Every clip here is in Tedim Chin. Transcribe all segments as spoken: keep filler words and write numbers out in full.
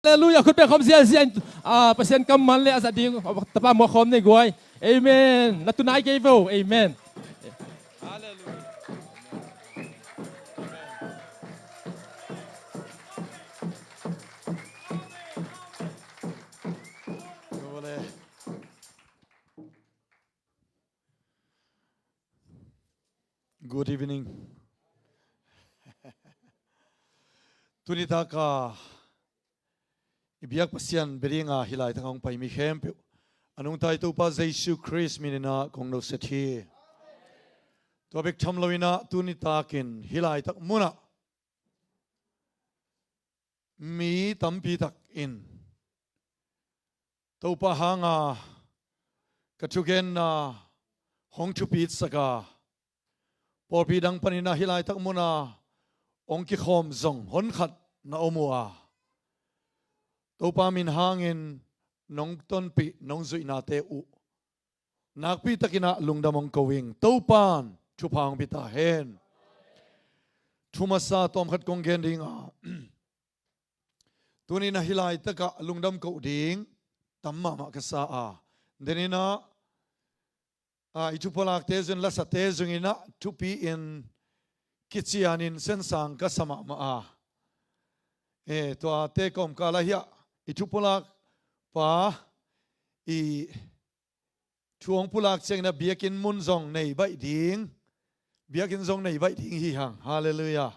Halleluiah. Khut beng khawm ziahziah in, ah, Pasian kammal le a zat ding tapa muak khawm nei guai. Amen. Na tunai kei vo. Amen. Halleluiah. Good evening. Tuni taka i biak Pasian bia dinga hih laitak hong pai mi khempeuh a nungta i Topa Jesu Khrist min inah kong noset hi. Tua bek tham loinah tuni takin hih laitak munah mi tampi tak in Topa hanga ka thugenna hong thupitsak a, pawlpi dang paninah hih laitak muna hong kikhawm zong honkhat na om uh a, Topa min hangin nong tonpih nong zuihnate uh nakpi takinah lungdam hong ko ing. Topan thupha hong pia ta hen. Thu masa tawmkhat kong gen dinga, tuninah hih laitakah lungdam koh ding tam mahmah ka sa a, deninah a, i thupulakte zung, lasate zunginah thupi in kicianin sensang ka sa mahmah a, e, tuate kawmkal ahiah i thupulak pa i thu hong pulak cianginah biakinn mun zong nei baih ding, biakinn zong nei baih ding hi hang. Halleluiah.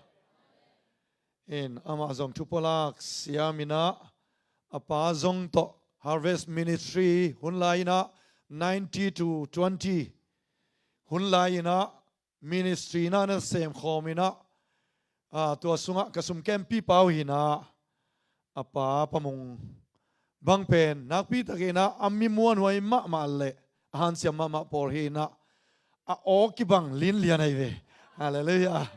In amah zong thupulak siaminah a pa zong tawh Harvest Ministry hun lai-inah ninety to twenty hun lai-inah ministry na na semkhawminah, a, tua sungah ka sumkempi pau hinah a pa pamung bang pen nakpi takinah a mi muanhuai mahmah le a hanciam mahmah pawl hinah a aw kibang linlian ahi ve. Halleluiah.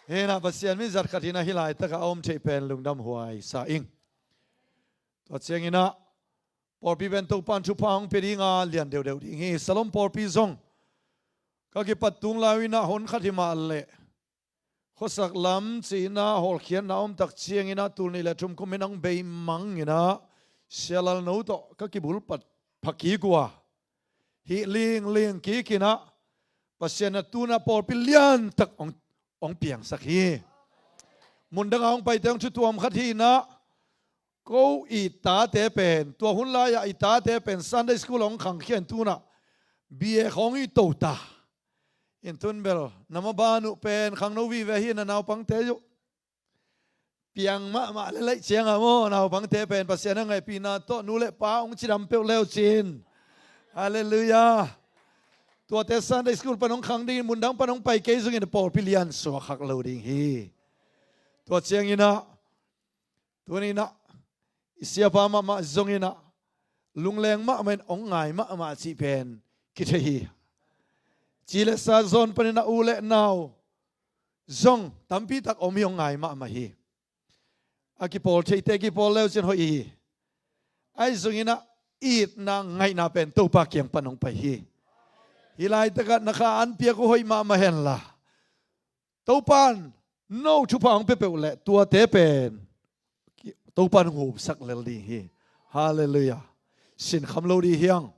Hinah Pasian mi zat khat hinah hih laitakah a om theih pen lungdam huai sa ing. Tua cianginah pawlpi pen Topan thupha hong pia dinga lian deuhdeuh ding hi. Salom pawlpi zong ka kipat tung lai-inah honkhat hi mah leh khuasak lam ci-inah hawlkhiatna a om tak cianginah tul nih le thum kum in hong bei manginah Sia Lal No tawh ka kibulpat pha kik uh a, hih lingling kikinah Pasian a tunah pawlpi liantak hong, hong piangsak hi. Mundanga hong paite hong thutuam khat hinah ko i tate pen, tua hun lai-ah i tate pen Sunday school hong khangkhia in tunah B A khawng i to ta. In tun bel na maban uh pen khangno vive hi, na naupangte uh piang mahmah le laih cianga maw, naupangte pen Pasian a ngaihpihna tawh nu le pa hong cidam peuh leucin. Halleluiah. Tuate Sunday school pan hong khang dingin mundang pan hong pai kei zongin pawlpi lian suak khak lo ding hi. Tua cianginah tuninah i siapa mahmah zonginah lungleng mahmah in hong ngai mahmah cih pen kithei hi. Ci le sa zawn paninah u le nau zong tampi tak om hi, hong ngai mahmah hi. A kipawl theite kipawl leucin hoih hi. Ahi zonginah itna ngaihna pen Topa kiang pan hong pai hi. Hih laitakah na kha an piak uh hoih mahmah henla Topan no thupha hong pia peuh leh tuate pen Topan hong hupsak lel ding hi. Halleluiah. Sinkham lo dih hiang.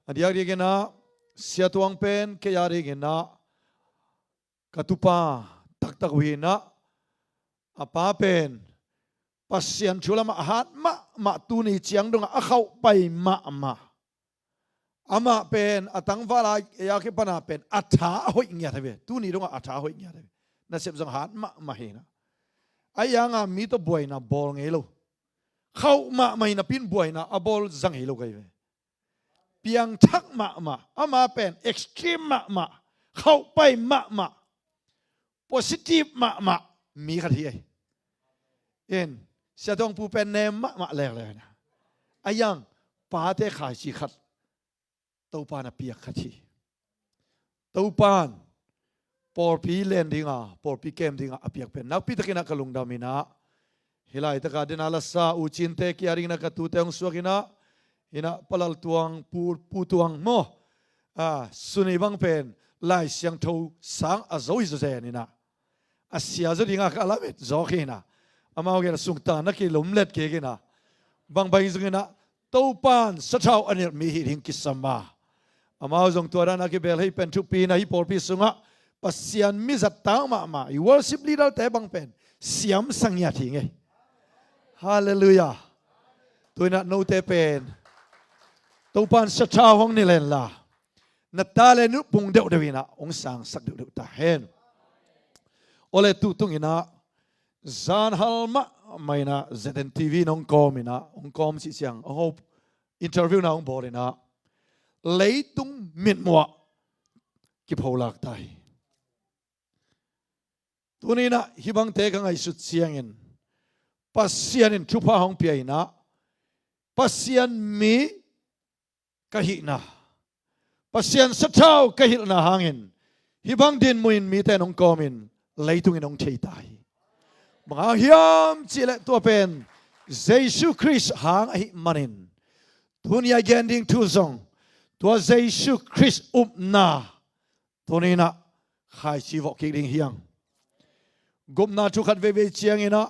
A diakdiakinah Sia Tuang pen kei a dinginah ka tupa taktak uh hinah a pa pen Pasian thu lamah a hat mahmah, tuni ciang dongah a khauhpai mahmah. Amah pen a tangval a ei a kipana pen a tha a hoih ngiat hi ve. Tuni dongah a tha a hoih ngiat hi ve. Nasep zong hat mahmah hinah a ianga mi tawh buaina bawl ngei lo. Khauh mahmah hinah pin buaina a bawl zang hi lo ka hi ve. Piangthak mahmah, ama pen extreme mahmah, khauhpai mahmah, positive mahmah mi khat hi ei. In Sia Tuang pu pen nem mahmah leklek hinah a iang pate khaici khat Topan a piak khat hi. Topan pawlpi len dinga, pawlpi kem dinga a piak pen nakpi takinah ka lungdam inah hih laitakah dena lasa u Cinte kia dinginah ka tute hong suak inah, inah Palal Tuang, Pu, Pu Tuang maw, a, Suni bang pen Lai Siangtho sang a zo hi zawzen inah a sia zaw dinga ka lamet zawk hinah amau gen a sungta na kilumlet kik in ah, bangbang hi zongin ah Topan sathau a nilh mi hi ding kisam a, amau zong tua dan a kibel hi pen thupi in ah hih pawlpi sungah Pasian mi zat tak mahmah i worship leader-te bang pen siamsa ngiat hi ngei. Halleluiah. Tu in ah note pen Topan sathau hong nilh hen la, na talent uh pung deuhdeuh in ah hong sangsak deuhdeuh ta hen. Awle, tu tung in ah zan hal mahmah in ah Z N T V in hong kawm in ah, hong kawm cih ciang hong ho interview na hong bawl in ah, leitung mitmuh ah kipholak ta hi. Tuni in ah hih bangte ka ngaihsut ciangin Pasian in thupha hong pia in ah, Pasian mi ka hihna, Pasian sathau ka hilhna hangin hih bang dinmun in mite in hong kawmin leitung in hong thei ta hi. Bang hang hiam cih leh tua pen Jesu Khrist hang ahih manin, tuni a gen ding thu zong tua Jesu Khrist upna tuni in ah khaici vawh kik ding hi hang. Gupna thu khat veivei ciangin ah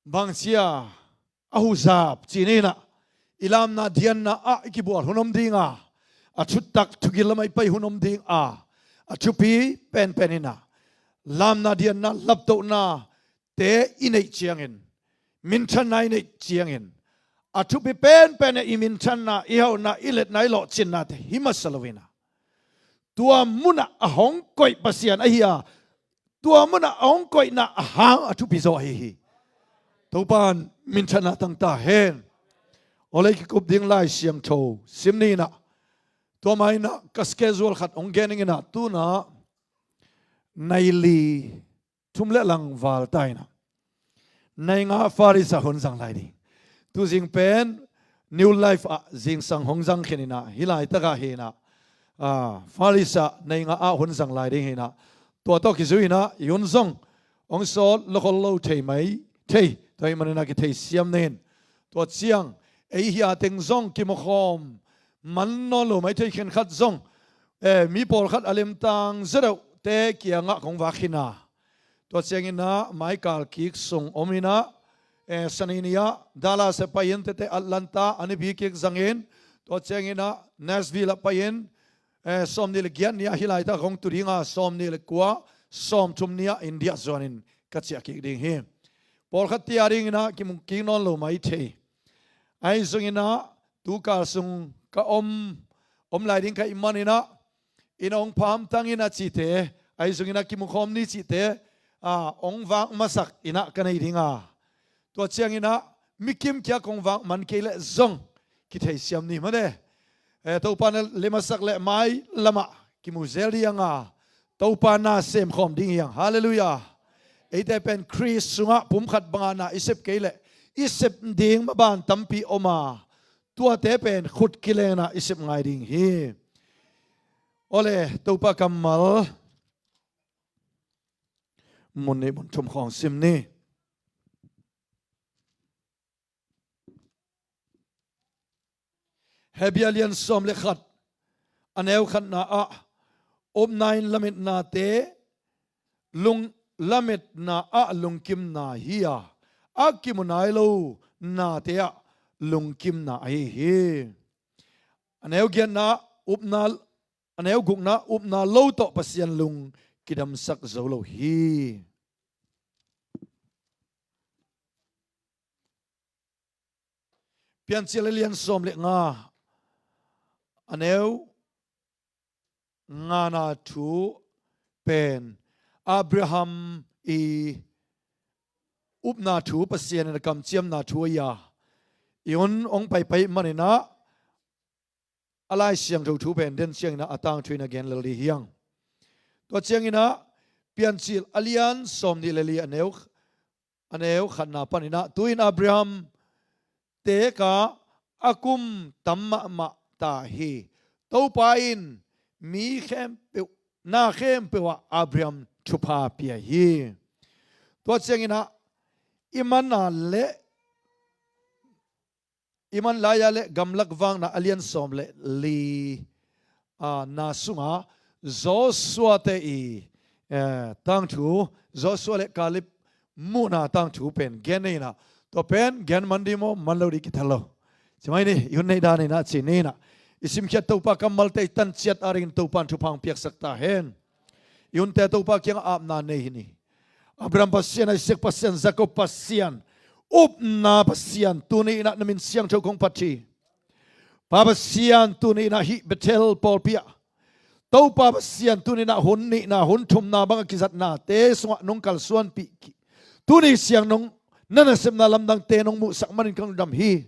bangci a, a huzap cih ni in ah, i lamna dianna ah i kibual hun om ding a, a thutak thugil lamah i pai hun om ding a, a thupi penpen in ah lamna dianna laptohnate i neih ciangin, minthanna i neih ciangin, a thupi penpen in ah i minthanna, i hauhna, i letna, i lawhcinnate hi masa lo in ah, tua munah a hong koih Pasian ahi a, tua munah a hong koihna a hang a thupi zaw ahi hi. Topan minthanna tang ta hen. Awle, kikup ding Lai Siangtho sim ni in ah, tua mah in ah ka schedule khat hong gen ning in ah, tu in ah nai li thum le lang val ta in ah, nai nga Faris ah hun zang lai ding. Tu zing pen New Life ah zingsang hong zang khin in ah, hih laitak ah hi in ah, ah, Faris ah nai nga ah hun zang lai ding hi in ah, tua tawh kizui in ah i hun zong hong sawt lo khol lo thei mai thei, tua ahih manin ah kithei siam ni in. Tua ciang ei hia teng zong kimukhawm man nawn lo mai thei, khenkhat zong, eh, mi pawlkhat a lemtang zaw deuhte kiangah kong vak khin a, tua ciangin ah maikal kik sung om in ah, eh, Sani ni ah Dallas ah pai-in, tete Atlanta a nipi kik zangin, tua ciangin ah Nashville ah pai-in, eh, sawmnih le giat ni ah hih laitak kong tu ding a, sawmnih le kua, sawmthum ni ah India zuanin ka ciah kik ding hi. Pawlkhat tia ding in ah kimu kik nawn lo mai thei. Ahi zongin ah tu kal sung ka om, om lai ding ka hih manin ah, inn hong phamtang in ah cihte, ahi zongin ah kimukhawm ni cihte, ah, hong vak masak in ah ka nei ding a, tua ciangin ah mi kim kiang kong vak man kei leh zong kithei siam ni mah e. Eh, Topa na lim a sak leh mai lamah kimu zel ding a, Topa na sem khawm ding hi hang. Halleluiah. Eite pen Khrist sungah pumkhat bangah na i sep kei leh i sep ding maban tampi om a, tuate pen khut kilen a i sep ngai ding hi. Awle, Topa kammal mun nih mun thum khawng sim ni. Hebru a lian sawm le khat, a neu khatna ah, upna in lametnate lung, lametna ah lungkimna hi a, a kimu nai lo nate ah lungkimna ahi hi. A neu giatna, upna, a neu gukna, upna lo tawh Pasian lung kidamsak zo lo hi. Piancil a lian sawm le nga, a neu ngana thu pen Abraham i upna thu, Pasian in a kamciamna thu ahi a, i hun hong paipai manin ah, a Lai Siangtho thu pen den ciangin ah a tangthu in a gen lel ding hi hang. Tua ciangin ah Piancil a lian sawmnih le li, a neu, a neu khatna panin ah, tu-in Abraham teek a, a kum tam mahmah ta hi. Topa in mi khempeuh, na khempeuh ah Abraham thupha pia hi. Tua ciangin ah i man a le i man lai a le Gamlak Vakna a lian sawm le li, a, na sungah Joshua te i, eh, tangthu, Joshua le Kaleb muhna tangthu pen gen nei inah, tua pen gen man ding maw, man lo ding kitel lo. Ci mai ni, i hun neih dan inah ci ni inah, i simkhiat Topa kammalte i tanciat a dingin Topan thupha hong piaksak ta hen. I hunte Topa kiangah apna nei hi ni. Abraham Pasian, Isaac Pasian, Jacob Pasian, upna Pasian, tuni inah na min siangtho kong phat hi. Pa Pasian, tuni inah hih Bethel pawlpi ah Topa Pasian, tuni inah hun nihna, hun thumna bang a kizatnate sungah nong kalsuanpih ki-, tuni siang nong na nasepna lamdangte nong muhsak manin ka lungdam hi.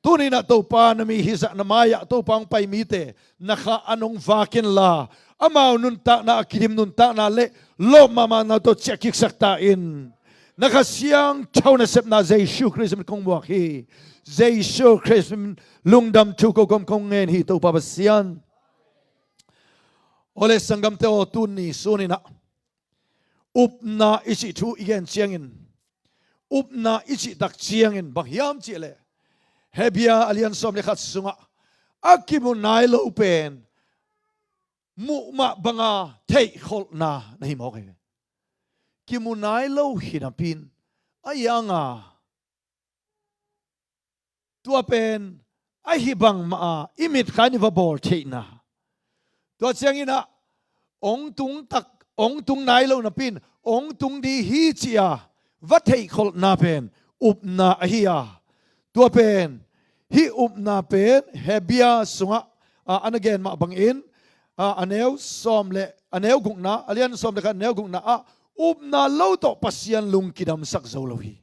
Tuni inah Topa na mi hizah na mai-ah Topa hong pai mite na kha a nong vak inla, amau nuntakna a kidim nuntakna le lawp mahmahna tawh ciah kiksak ta in. Na Kha Siangtho nasepna Jesu Khrist min kong muak hi. Jesu Khrist min lungdam thu ko gawm kong ngen hi Topa Pasian. Aw le sanggamte aw, tuni sun inah upna i cih thu i gen ciangin, upna i cih tak ciangin bang hiam cih leh, Hebru a lian sawm le khat sungah a kimu nai lo pen muh mah banga theihkholhna na hi mawk hi ve. Kimu nai lo hi napi-in a hiang a, tua pen ahi bangmah a i mit kha in i va bawl theihna. Tua ciang inah ong tung tak, ong tung nai lo napi-in ong tung ding hi ci-a va theihkholhna pen upna ahi a, tua pen, hih upna pen Hebru sungah, a, a na gen mah bangin, a, a neu sawm le, a neu gukna, a lian sawm le khat, a neu gukna ah upna lo tawh Pasian lung kidamsak zo lo hi.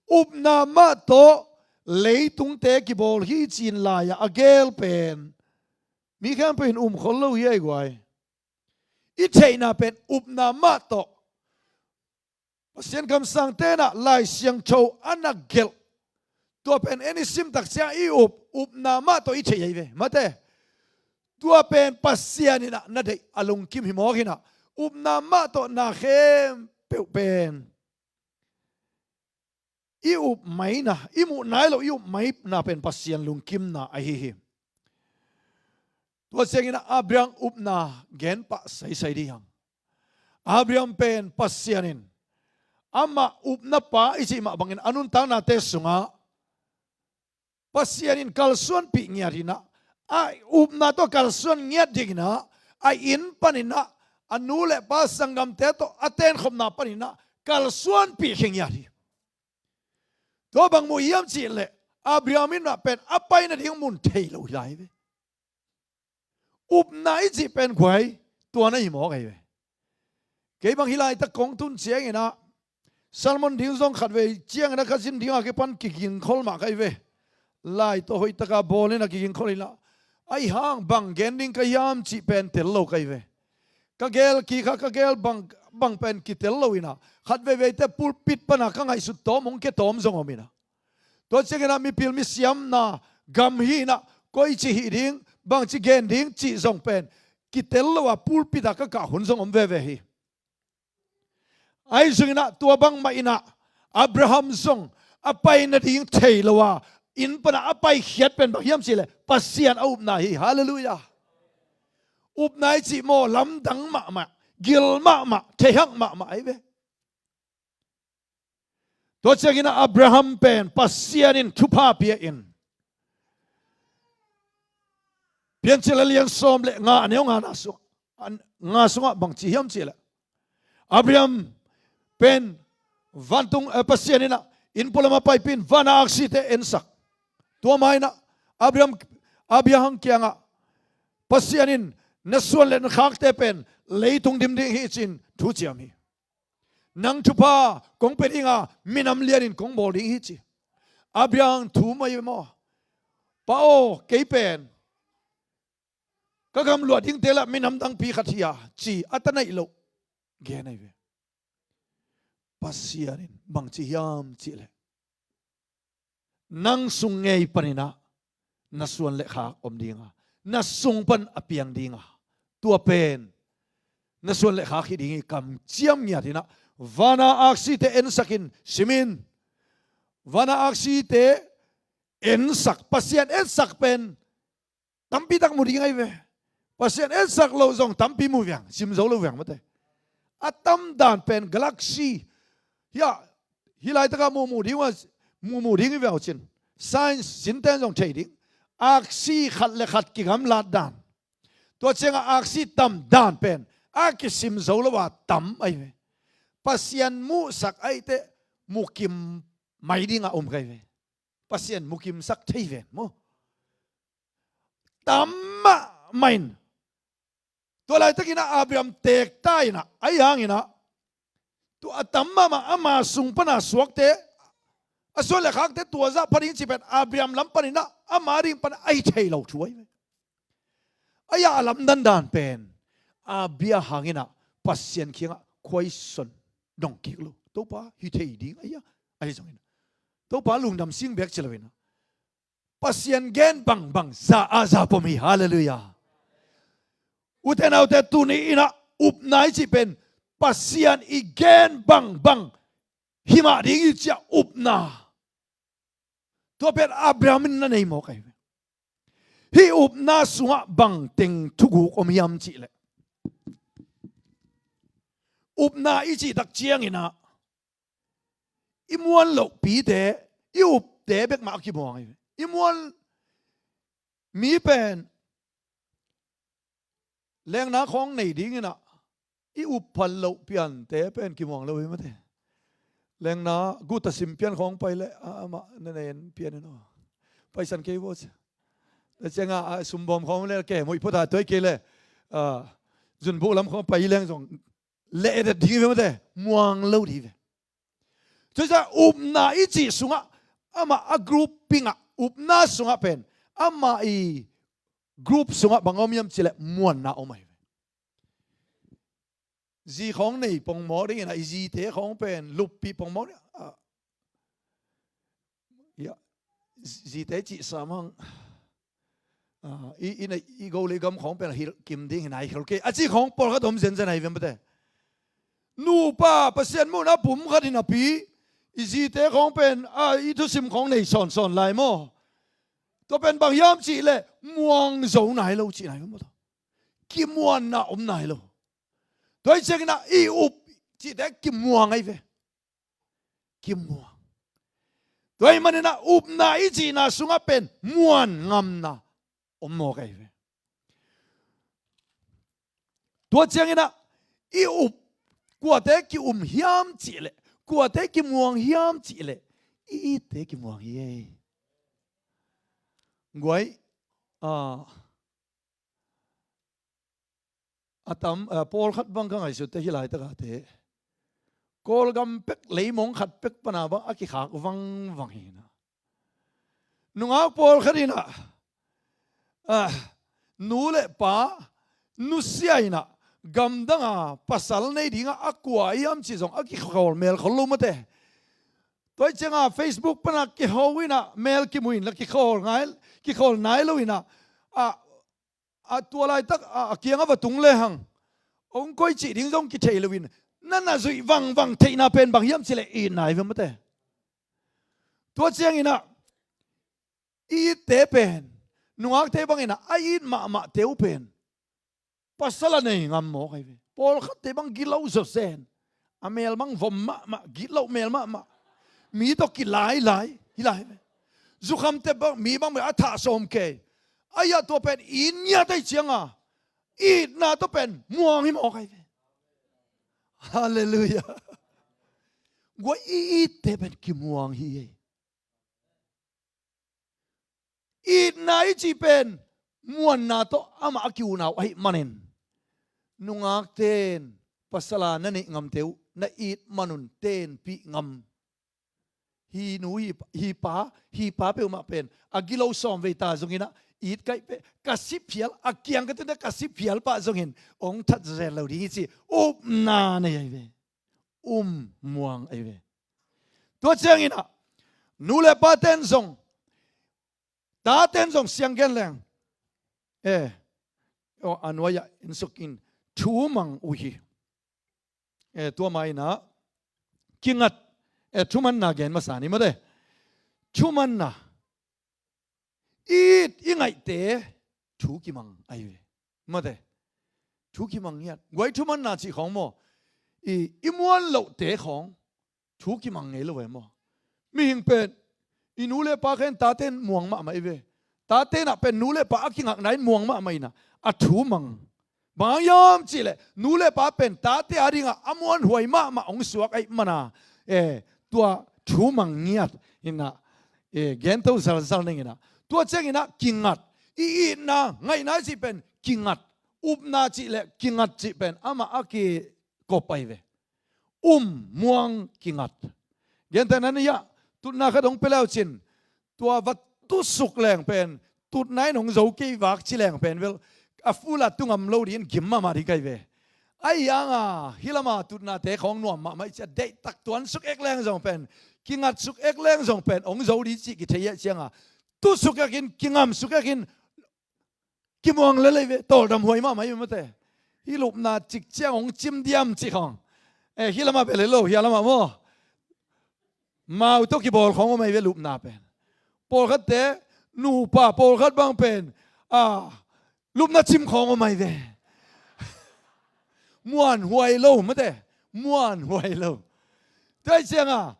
Upna mah tawh leitungte kibawl hi ci-in lai-ah a gel pen mi khempeuh in um khol lo hi, a i guai. I theihna pen upna mah tawh. Pasian kamsangte inah Lai Siangtho a na gelh, tua pen en i sim tak ciang i up, upna mah tawh i theih ahi ve. Mate, tua pen Pasian inah na deih a lungkim hi mawk inah, upna mah tawh na khempeuh pen i up maina, i muh nai lo i up maina pen Pasian lungkimna ahi hi. Tua ciang inah Abraham upna gen pah saisai dih hang. Abraham pen Pasian in amah upna pa i cih mah bangin a nuntaknate sungah Pasian in kalsuanpih ngiat inah, a upna tawh kalsuan ngiat ding inah, a inn pan inah, a nu le pa sanggamte tawh a tenkhopna pan inah kalsuanpih khia ngiat hi. Tua bang mu hiam cih leh Abraham in mah pen a pai nading mun thei lo hi lai ve. Upna i cih pen guai, tua na hi mawk ahi ve. Kei bang hih laitak kong tun ciang inah sermon ding zong khatvei ciang inah ka zin ding a kipan kigingkhol mah ka hi ve. Lai tawh hoihtaka bawl inah kigingkhol inah, ahi hang bang gen ding ka hiam cih pen tel lo ka hi ve. Ka gel kik kha, ka gel bang, bang pen kitel lo inah, khat veiveite pulpit pana ka ngaihsut tawm hong kia tawm zong om inah, tua ciang inah mipil misiamna gam hi inah, koici hih ding, bangci gen ding cih zong pen kitel lo a pulpit ah ka kah hun zong om veve hi. Ahi zong inah tua bangmah inah Abraham zong a pai nading thei lo a, inn pana a paikhiat pen bang hiam cih leh Pasian a upna hi. Halleluiah. Upna i cih maw, lamdang mahmah, gil mahmah, theihak mahmah ahi ve. Tua ciang inah Abraham pen Pasian in thupha pia in, Piancil a lian sawm le nga, a neu nga na sung, a nga sungah bang ci hiam cih leh, Abraham pen vantung, eh, Pasian inah inn pualam a paipih in van a aksite ensak. Tua ma inah Abraham, Abraham kiangah Pasian in na suan le na khakte pen leitung dim ding hi ci-in thu ciam hi. Nang thupha kong pia ding a, minam lianin kong bawl ding hi ci. Abraham thum ahi maw? Pa aw, kei pen ka gam luah dingte lah minam dangpi khat hi a, ci a ta naih loh gen ahi ve. Pasian in bang ci hiam cih leh, nang sung ngei pan inah na suan le khak om ding a, na sung pan a piang ding a, tua pen na suan le khak hi ding hi, kamciam ngiat inah, van a aksite ensak in, sim in. Van a aksite ensak, Pasian etsak pen tampi tak mu ding ahi ve. Pasian etsak lo zong tampi mu viang, sim zo lo viang mate. A tamdan pen galaxy, Hia, hih laitakah muhmuh ding uh a, muhmuh ding hi ve uh cin. Science sinten zong thei ding. Aksi khat le khat kigamlat dan. Tua ciangah aksi tam dan pen a kisim zo lo a tam ahi ve. Pasian muhsak ahi teh mukim mai dingah om ka hi ve. Pasian mukimsak thei ven maw? Tam mahmah in. Tua laitakinah Abraham teek ta inah, ahi hanginah tua a tam mahmah ama sung pana suakte, a suan le khakte tua zah pha ding cih pen Abraham lam paninah ama ding pan ahi thei lo thu ahi ve. Ahi a lamdang dan pen a bia hanginah Pasian kiangah khuaison dong kik lo. Topa, hi thei ding ahi a, ahi zonginah Topa lungdam sing bek ci loinah Pasian gen bangbang za a za pom hi. Halleluiah. Ute naute, tuni inah upna i cih pen Pasian i gen bangbang hi mah ding i cih a upna. Tua pen Abraham in na nei mawk ahi ve. Hih upna sungah bangteng thuguk om hiam cihleh, upna i cih tak cianginah i muan lohpite, i upte bek mah a kimuang ahi ve. I muan mi pen lengna khawng nei dinginah i up phal loh piante pen kimuang lo hi mate. Lengna guta sim pian khawng pai le, a, amah na nen pian in aw, paisan kei vaw cia. Tua ciangah a sumbawm khawng le ke muih phota tuai kei le, a, zunbuh lam khawng pai leng zong le edet ding hi ve mate, muang lo ding hi ve. Tua ciah upna i cih sungah amah a grouping ah, upna sungah pen amah i group sungah bang om hiam cihleh muanna om ahi ve. Zi khawng nei pongmawk dingin ah i zite khawng pen luppih pongmawk ding ah, ya, zite cihsa mang. Ah, i, i, nei, i go le i gam khawng pen a hilh kim ding hi nai khol kei a ci khawng pawlkhat om zenzen ahi vem pate. Nupa Pasian muhna pum khat hi napi i zite khawng pen, ah, i thusim khawng nei sawnsawn lai maw? Tua pen bang hiam cihleh muang zo nai lo cih nai maw? Kimuanna om nai lo. Tua hi ciangin ah i up cihte kimuang ahi ve. Kimuang. Tua ahih manin ah upna i cihna sungah pen muan ngamna om mawk ahi ve. Tua ciangin ah i up, kuate ki-um hiam cihleh, kuate kimuang hiam cihleh, i itte kimuang hi ei. Guai, ah, a tam, a, pawlkhat bang ka ngaihsutte hi laitakahte Kawlgam pek, leimong khat pek pana bang a kikhak vangvang hi na. Nungak pawlkhat in ah, a, nu le pa nusia in ah gamdanga pasal nei dinga a kua hiam cih zong a kikhawl mel khol lo mate. Tua hi cianga Facebook pana kiho in ah mel kimu in la kikhawl ngai, kikhawl nai lo in ah, a, a tua laitak a, a kiang a va tung lehang hong koi cih ding zong kithei loin na na zuih vangvang theihna pen bang hiam cileh itna hi ve mate. Tua ciangin ah i itte pen nungakte bangin ah a it mahmahte uh pen pasal a nei ngam mawk ahi ve. Pawlkhatte bang gilo zawzen, a mel bang vom mahmah, gilo mel mahmah, mi tawh kilailai hi lai ve. Zukhamte bang, mi bang a thah sawm kei. Ahi a tua pen it ngiat ahi cianga itna tawh pen muang hi mawk ahi ve. Halleluiah. Guai i itte pen kimuang hi ei. Itna i cih pen muanna tawh amah a ki-unau ahih manin nungakten pasala na neih ngamte uh na it manun tenpih ngam. Hi nu, hi pa, hi pa, hi pa peuhmah pen a gilo sawm vei ta zongin ah it kaih peh ka siphial, a kiang ka tunte ka siphial pah zongin hong that zel lo ding hi ci upna nei ahi ve. Um muang ahi ve. Tua ciangin ah nu le paten zong, taten zong siang gen leng, eh, oh, a nuai-ah insukin thu mang uh hi. Eh, tua ma in ah kingat, eh, thumanna gen masa ni mate. Thumanna, it i ngaihte thu kimang ahi ve mate. Thu kimang hiat guai thumanna cih khawng maw, i, i muan lohte khawng thu kimang ngei lo ve maw? Mihing pen i nu le pa khen tate in muang mahmah i ve. Tate inah pen nu le pa a kingakna in muang mahmah inah a thu mang. Bang hang hiam cihleh nu le pa pen tate a dingah a muanhuai mahmah hong suak aih mana, e, tua thu mang ngiat inah, e, gento zalzal ning inah. Tua cianginah kingat, i itna ngaihna i cih pen kingat, upna cihleh kingat cih pen amah a kikop ahi ve. Um, muang, kingat. Gentehna ni-ah tutna khat hong pia leucin tua va tusuk leng pen tutna in hong zo kei vak ci leng pen vel a fula tungam lo dingin gim mahmah ding kai ve. Ahi hanga hih lama tutnate khawng nuam mahmah i cia deihtak tuan suk ek leng zong pen kingat suk ek leng zong pen hong zo ding cih kithei ah cianga tusuk ekin kingam suk ekin kimuang lelei ve, tawldam huai mahmah hi mate. Hih lupna cik ciang hong cim diam cih khawng. Eh, hih lamah bel hi lo, hih lamah maw? Mau tawh kibawl khawng om ahi ve lupna pen. Pawlkhatte nupa pawlkhat bang pen a lupna cim khawng om ahi ve. Muanhuai lo mate. Muanhuai lo. Tua cianga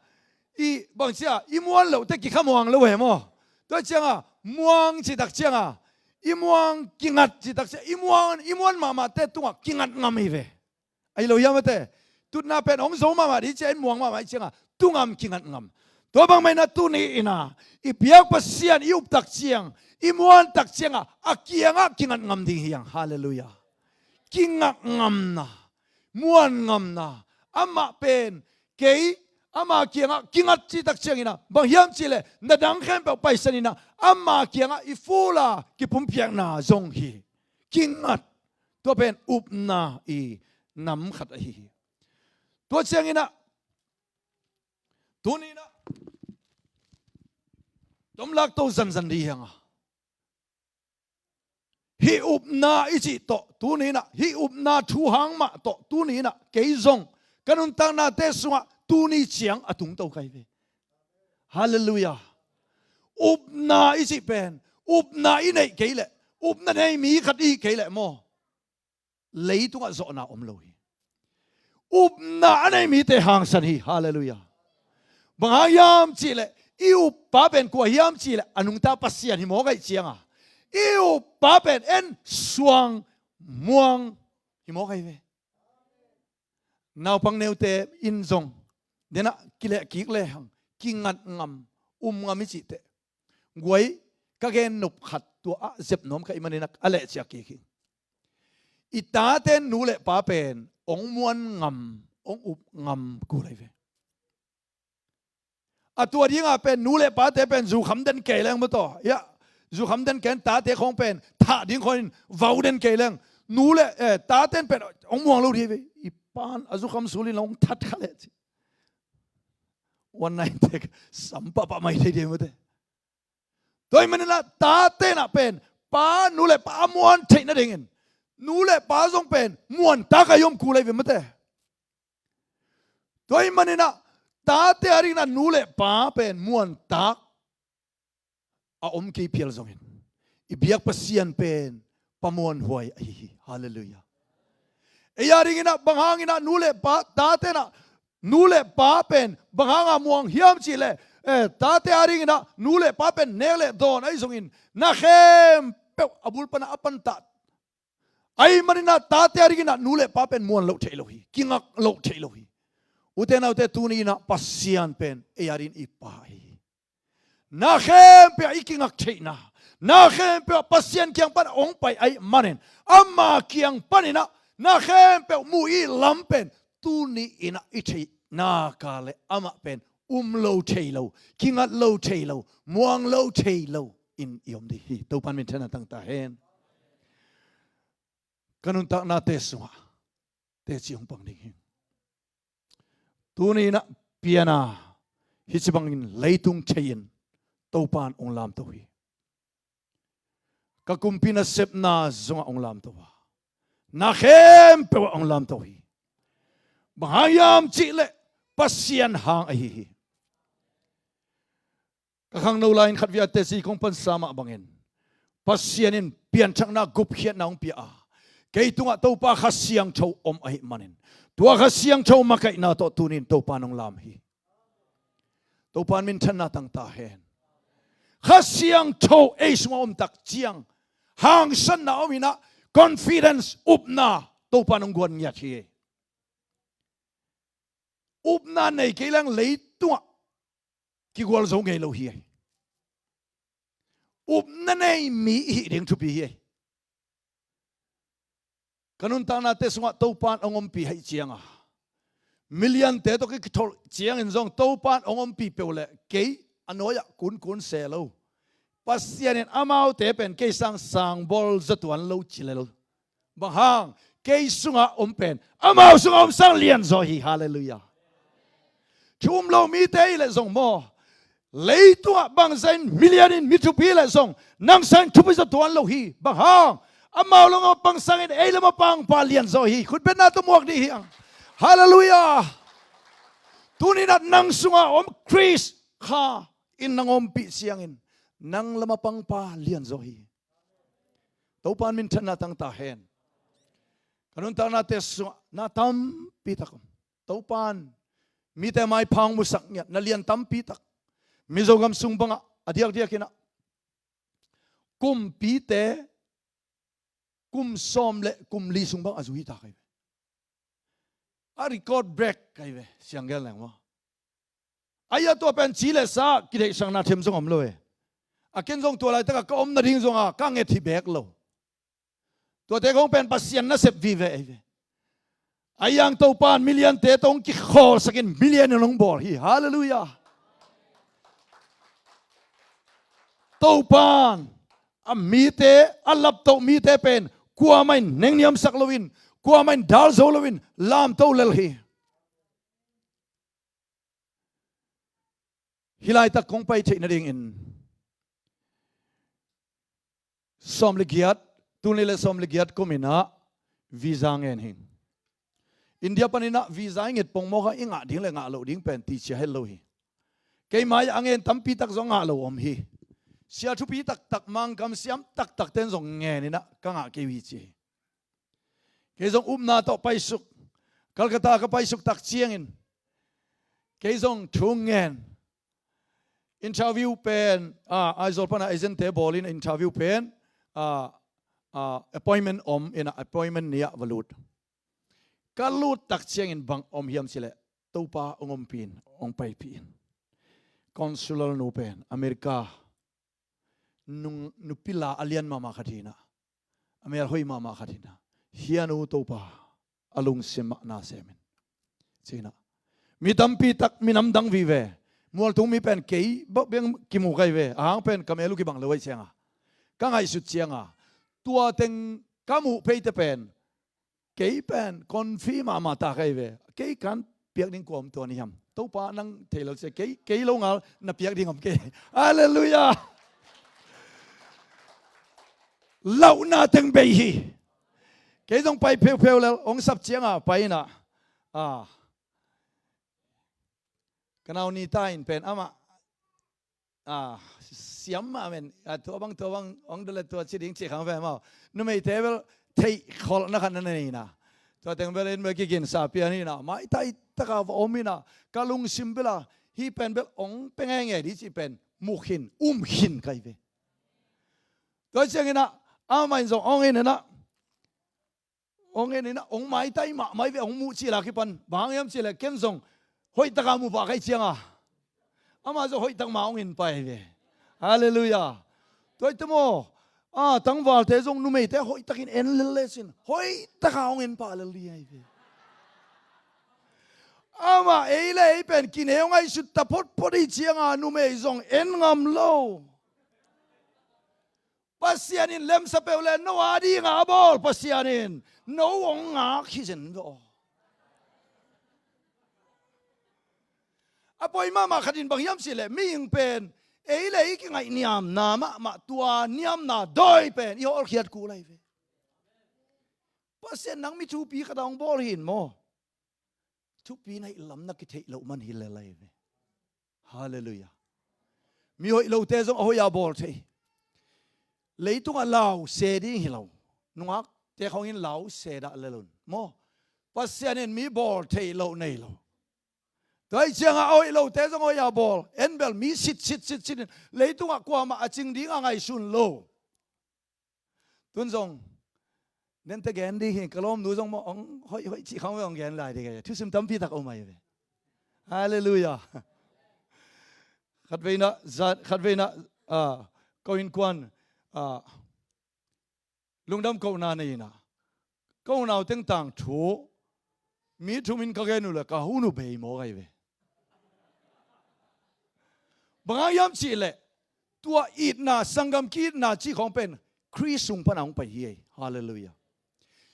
i bangcia i muan loh te kikha muang lo he maw? Tua cianga muang citak cianga i muang kingat citak cianga i muan, i muan mahmahte tungah kingat ngam hi ve. Ahi lo hiam mate? Tutna pen hong zo mahmah dih ciah in muang mahmah i cianga tungam kingat ngam. Tua bangmah inah tuni inah i biak Pasian i uptak ciang i muantak cianga a kiangah kingat ngam ding hiang. Halleluiah. Kingak ngamna, muan ngamna, amah pen kei ama kiangah kingat citak cianginah bang hiam cihleh na dang khempeuh paisan inah ama kiangah i fula kipumpiakna zong hi. Kingat, tua pen upna i nam khat ahi hi. Tua cianginah tuninah tomlak to zanzan dih hianga hih upna i cih tawh tuninah hih upna thuhang mah tawh tuninah kei zong ka nuntaknate sungah tuni ciang a tungto kai ve. Halleluiah. Upna i cih pen upna i neih kei leh upna nei mi khat i hih kei leh maw? Leitungah zawhna om lo hi. Upna a nei mite hangsan hi. Halleluiah. Bang hang hiam cihleh i uppa pen kua hiam cihleh a nungta Pasian hi mawk aih cianga i uppa pen en suang muang hi mawk ahi ve. Naupang neute in zong denah kilehkik lehang kingat ngam um ngam i cihteh guai ka gen nop khat tua ah zep nuam ka i maninah a lehciak kik hi. I tate nu le pa pen ong muan ngam ong up ngam kul ahi ve. A tua dinga pen nu le pate pen zukham den kei leng mataw ia zukham den ken tate khawng pen thah ding khawnin vau den kei leng nu le eh, taten pen ong muang lo dih ve. I pan a zukham sulin ong that kha leh ci. Wan nai tek sam pahpah mai thei dih mate. Tua hi maninah tatenah pen pa nu le pa a muan theih nadingin nu le pa zong pen muan tak a i om kul ahi ve mate. Tua hi maninah tate a dinginah nu le pa pen muan tak a om kei phial zongin i biak Pasian pen pa muanhuai ahi hi. Halleluiah. Ei a dinginah bang hanginah nu le pa tatenah nu le pa pen bang hanga muang hiam cihleh eh, tate a dinginah nu le pa pen nek le dawn ahi zongin na khempeuh a bul panah a pantah ahi maninah tate a dinginah nu le pa pen muan loh theih lo hi. Kingak loh theih lo hi. Ute naute tuni inah Pasian pen ei a dingin i pa ahi hi. Na khempeuh ah i kingak theihna na khempeuh ah Pasian kiang pan a ong pai ahi manin ama kiang paninah na khempeuh mu i lam pen tuni inah i theih naka le amah pen um lo thei lo kingat lo thei lo muang lo thei lo in i om dih hi. Topan minthanna tangta hen. Ka nuntaknate sungah teci hong pang ding hi. Tuni inah piana hici bangin leitung thei-in Topan hong lamto hi. Ka kumpi nasepna zongah hong lamto a na khempeuh ah hong lamto hi. Bang hang hiam cihleh Pasian hang ahi hi. Ka khangno lai-in khat vialte si kong pansa mah bangin Pasian in pianthakna gupkhiatna hong pia a kei tungah Topa Kha Siangtho om ahi manin tua Kha Siangtho makaihna tawh tunin Topa nong lam hi. Topan minthanna tang ta hen. Kha Siangtho ei sungah om tak ciang hangsanna om inah, confidence, upna Topan hong guan ngiat hi. Upna nei kei leng leitungah kigual zo ngei lo hi. Upna nei mi i hih ding thupi hi. Ka nuntaknate sungah Topan hong ompih haih cianga, miliante tawh kikitholh ciangin zong Topan hong ompih peuh leh kei a nuai-ah kunkun se lo. Pasian in amaute pen kei sang sang bawl zatuan lo ci lel. Bang hang? Kei sungah om pen amau sungah om sang lianzaw hi. Halleluiah. Thu um lo mite i leh zong maw, leitungah bangzain milian in mi thupi leh zong nang sangin thupi zatuan lo hi. Bang hang? Amau lamah pang sangin ei lamah pangpa lianzaw hi. Khutbetna tawh muak dih hi ang. Halleluiah. Tuninah nang sungah om Khrist Kha in nang ompih ciangin nang lamah pangpa lianzaw hi. Topan minthanna tang ta hen. Ka nuntaknate sungah na tampi tak om. Topan mite maipha hong musak ngiat na lian tampi tak. Mizo gam sung bangah a diakdiak inah kumpite kum sawm le kum li sung bang a zui ta kai ve. A record break kai ve, siang gel leng maw. Ai-a tua pen ci le sa kideihsakna them zong om lo e. A ken zong tua laitakah ka om nading zonga ka nget hi bek lo. Tuate kong pen Pasian nasep vive ei ve. Ai-ang Topan miliante tawh hong kikhawlsakin milian in hong bawl hi. Halleluiah. Topan a mite, a laptoh mite pen kuamah in nengniamsak loin, kuamah in dal zo loin lamto lel hi. Hih laitak kong pai theih nadingin sawm le giat, tuni le sawm le giat kum inah visa ngen hi. India paninah visa i nget pongmawk a i ngah ding le ngah loh ding pen ticia het lo hi. Keima a ngen tampi tak zong ngah lo om hi. Sia thupi taktak, Mangkam siam taktak ten zong ngen inah ka ngah kei uh hi ci hi. Kei zong upna tawh paisuk, Calcutta ka paisuk tak ciangin kei zong thu ngen. Interview pen, ah, Aizawl pana agent-te bawlin interview pen, ah, ah, appointment om inah appointment ni-ah va lut. Ka lut tak ciangin bang om hiam cileh Topa hong ompih in, hong paipih in. Consular nu pen America nung, nupila a lian mahmah khat hi inah, a mel hoih mahmah khat hi inah, hih a nu Topa a lungsim ah na sem in ci inah. Mi tampi tak minam dang vive, mualtung mi pen kei bak beng kimu kai ve, a hang pen ka mel uh kibang lo aih cianga, ka ngaihsut cianga tua teng ka muh pheite pen kei pen konfi mahmah ta kai ve. Kei kan piak ding kua om tua ni hiam? Topa nang thei lo cia kei, kei lo ngal na piak ding om kei. Halleluiah. Lauhna teng bei hi. Kei zong pai pheupheu lel, hong sap cianga pai inah, ah, ka nau ni ta in pen amah, ah, siam mah men, ah, tua bang, tua bang hong dale tua ci ding cih khang ve maw. Numeite bel theih kholhna khat na nei inah, tua teng bel in bel kiginsa pian inah, maitai taka va om inah, ka lungsim bela hih pen bel hong pia ngeingei dih cih pen mu khin, um khin kai ve. Tua ciang inah amah in zong hong in inah, hong en inah hong maitai mahmah ve, hong muh cil a kipan. Bang hang hiam cihleh ken zong hoihtaka mu pah ka hih cianga amah zong hoihtak ma hong en pah hi ve. Halleluiah. Tua hi te maw, a tangvalte zong numeite hoihtakin en lel lecin hoihtaka hong en pah lel ding ahi ve. Amah ei le ei pen kine hong ngaihsut ta photphot hi cianga numei zong en ngam lo. Pasian in lemsa peuh le no a dinga a bawl Pasian in no hong ngak hi zen ve aw. A poi mahmah khat in bang hiam cihleh mihing pen ei le ei kingaih niamna mahmah, tua niamna dawi pen i hawlkhiat kul ahi ve. Pasian nang mi thupi khat a hong bawl hi in maw? Thupi na hih lam na kitheih loh man hi lel ahi ve. Halleluiah. Mi hoih lote zong a hoih a bawl thei. Leitungah lau se ding hi lo. Nungakte khawngin lau se dah lel un maw? Pasian in mi bawl theih loh nei lo. Tua ahih ciangah a hoih lote zong hoih a bawl. En bel mi sit sit sit sit in leitungah kuamah a cing dingah ngaihsun lo. Tun zong nente gen ding hi, ka lawmnu zong maw hong hoih hoih cih khang ve hong gen lai ding hi. Thusim tampi tak om ahi ve. Halleluiah. Khatveina, khatveina, ah, ko innkuan, ah, lungdam kohna nei inah, ko unau teng tangthu mi thumin ka gen uh le ka hun uh bei mawk ahi ve. Bang hang hiam cihleh tua itna, sanggam ki-itna cih khawng pen Khrih sung pana hong pai hi ei. Halleluiah.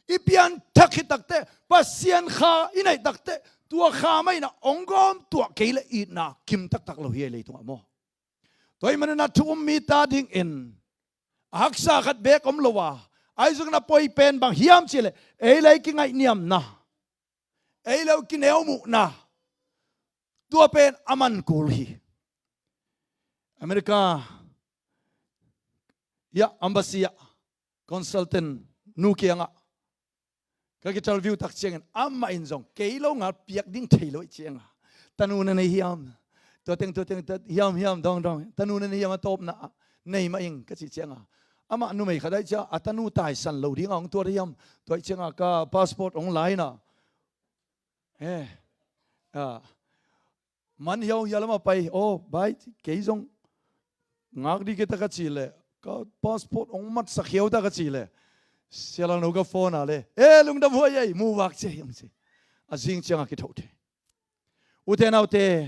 I pianthak khit takteh, Pasian kha i neih takteh, tua kha mah inah hong gawm tuah kei le itna kim taktak lo hi ei leitungah maw. Tua ahih maninah thu um mi ta dingin a haksa khat beek om lo a, ahi zongin a poi pen bang hiam cihleh ei le ei kingaihniamna, ei le ei kineuhmuhna, tua pen a man kul hi. America ah, embassy ah consultant nu kiangah ka ki-interview tak ciangin amah in zong kei lo ngal piak ding thei lo ih cianga, tanu na nei hiam? Tua teng, tua teng, tua hiam hiam dawng dawng, tanu na nei hiam? A tawpna ah nei mah ing ka cih cianga, amah numei khat ahih cianga a tanu taisan lo dingah hong tuat hiam? Tua ih cianga ka passport hong la inah, he, ah, man hiau hialam a pai, aw bai, kei zong ngak dih kei ta ka cih leh, ka passport hong matsak hiau ta ka cih leh, sialangno ka phone a le, e, lungdam huai ei, mu vak ci ei hong ci. A zing ciangah kithoh thei. Ute naute,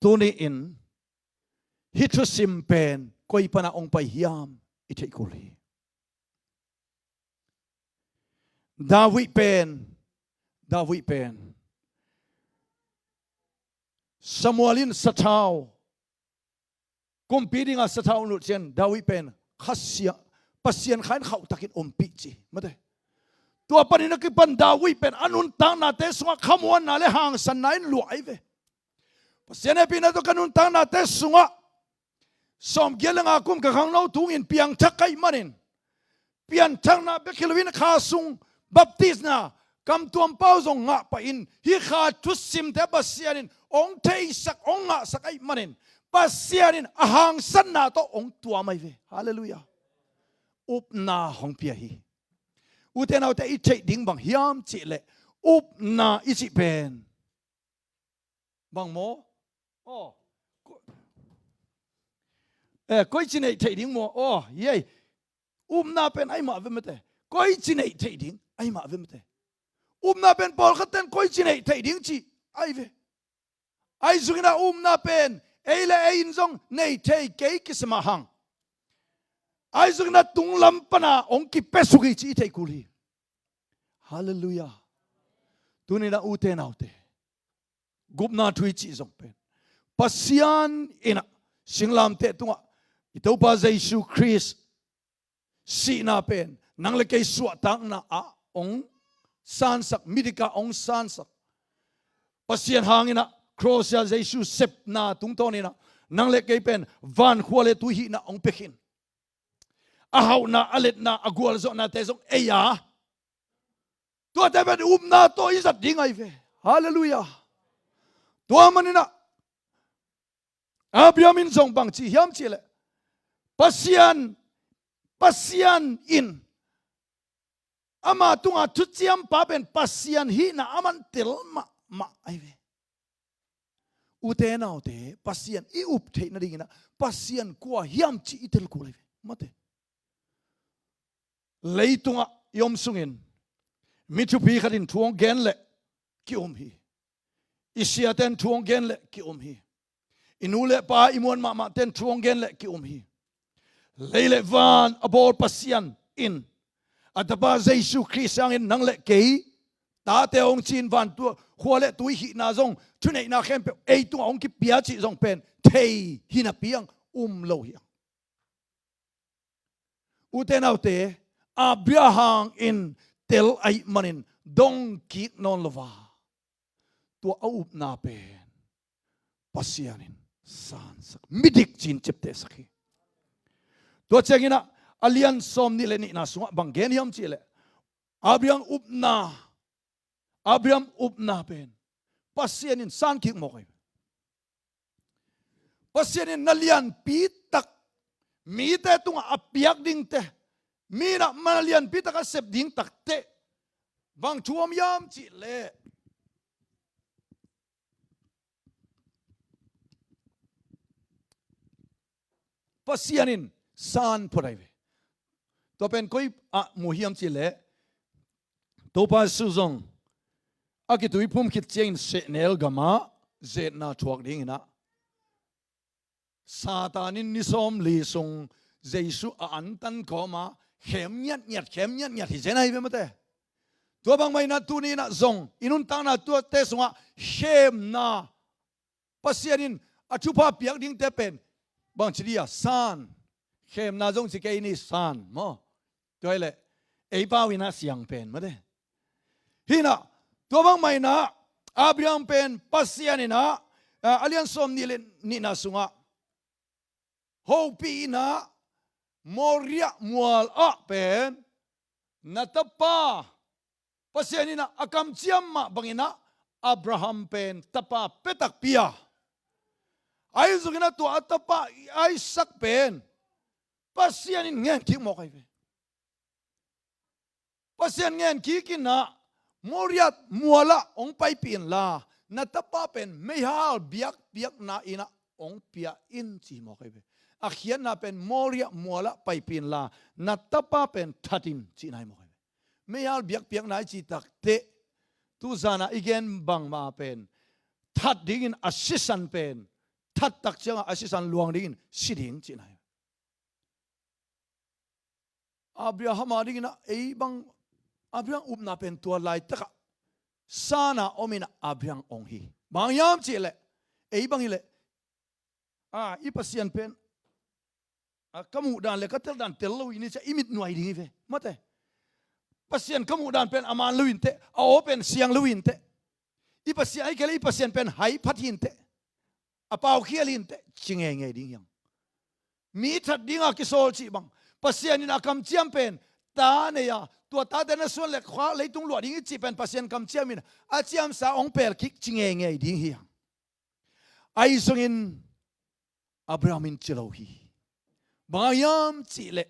tuni-in hih thusim pen koi pana hong pai hiam i theih kul hi. David pen, David pen Samuel in sathau, kumpi dinga sathau lut ciang David pen khasia, Pasian kha in khauhtakin ompih ci, mate. Tua panin a kipan David pen a nuntaknate sungah khamuanna le hangsanna in luah ahi ve. Pasian hehpihna tawh ka nuntaknate sungah sawmgiat le nga kum ka khangno tungin piangthak ka hih manin, pianthakna bek hi loin kha sung baptisna kamtuam pau zong ngah pahin, hih kha thusimte Pasian in hong theisak, hong ngahsak ahih manin, Pasian in a hangsanna tawh hong tuam ahi ve. Halleluiah. Upna hong pia hi. Ute naute, i theih ding bang hiam cihleh, upna i cih pen bang maw? Aw. Ko-, eh, koici neih theih ding maw? Aw, yei. Upna pen ahi mah ve mate. Koici neih theih ding ahi mah ve mate. Upna pen pawlkhat ten koici neih theih ding cih ahi ve. Ahi zongin a upna pen ei le ei in zong nei thei kei kisam a hang, ahi zongin a tunglam pana hong kipia suk hi cih i theih kul hi. Halleluiah. Tuni-in a ute naute, gupna thu i cih zong pen Pasian in a singlamteh tungah i Topa Jesu Khrist sihna pen nang le kei suahtakna ah hong sansak, midik ah hong sansak. Pasian hangin a cross ah Jesu sepna tungtawnin a nang le kei pen vankhua le tui hihna hong pia khin. A hauhna, a letna, a gualzawhnate zong ei a, tuate pen upna tawh i zat ding ahi ve. Halleluiah. Tua manin a Abraham in zong bang ci hiam cihleh, Pasian, Pasian in ama tunga thuciampa pen Pasian hihna a man tel mahmah ahi ve. Ute naute, Pasian i up theih nadingin a Pasian kua hiam cih i tel kul ahi ve. Mate. Leitungah i om sungin mi thupi khatin thu hong gen leh ki-um hi. I siaten thu hong gen leh ki-um hi. I nu le pa i muan mahmahten thu hong gen leh ki-um hi. Lei le van a bawl Pasian in a tapa Jesu Khrist hangin nang le kei tate hong ci-in vantua khua le tui hihna zong, thuneihna khempeuh ei tungah hong kipia cih zong pen thei hi napi ang, um lo hi ang. Ute naute, Abraham in tel ahih manin dong kik nawn lo a, tua a upna pen Pasian in sansak, midik ci-in ciaptehsak hi. Tua ciangin a, a lian sawm nih le nihna sungah bang gen hiam cihleh, Abraham upna, Abraham upna pen Pasian in san kik mawk ahi. Pasian in na lianpi tak mite tungah a piak dingte, mi in ah na lianpi tak a sep ding takte bang thu om hiam cih leh, Pasian in san phot ahi ve. Tua pen koi ah mu hiam cih leh, Topa Jesu zong a kituiphum khit ciangin sehnel gamah zetna thuak dingin ah, Satan in ni sawmli sung Jesu a antan kawma khem ngiatngiat, khem ngiatngiat hi zen ahi ve mate. Tua bangmah in ah tuni in ah zong i nuntakna tuate sungah khemna, Pasian in a thupha piak dingte pen bangci dih a san, khemna zong ci kei ni, san maw. Tua hi leh ei pau in ah siang pen mate. Hi in ah, tua bangmah in ah Abraham pen Pasian in ah, a, a lian sawmnih le nihna sungah hopih in ah Moria mual ah pen na tapa, Pasian in ah a kamciam mah bangin ah Abraham pen tapa pia takpi a, ahi zongin ah tua a tapa Isaac pen Pasian in ngen kik mawk ahi ve. Pasian ngen kik in ah Moria mual ah hong paipih inla, na tapa pen meihal biakpiakna in ah hong pia in ci mawk ahi ve. A khiatna pen Moria mual ah paipih inla, na tapa pen that in cihna hi mawk ahi ve. Meihal biakpiakna i cih takteh, tuzan ah i gen bangmah pen that dingin a sisan pen, that tak ciangah a sisan luang dingin si ding cihna hi. Abraham a dingin ah ei bang, Abraham upna pen tua laitakah san a om in ah Abraham hong hi. Bang hiam cih leh, ei bang hi leh, a, i Pasian pen, a, ka muh dan le ka tel dan tel lo in i ci a i mit nuai ding hi ve mate. Pasian ka muh dan pen a man lo inteh, a aw pen siang lo inteh. I Pasian, ahih kei leh i Pasian pen hai phat hi inteh, a pau khial hi inteh, ci ngeingei ding hi hang. Mi that dinga kisawl cih bang, Pasian in a kamciam pen ta nei a, tua tate na suan le khua leitung luah ding i cih pen Pasian kamciam in a ciamsa hong pel kik ci ngeingei ding hi hang. Ahi zongin Abraham in ci lo hi. Bang hang hiam cih leh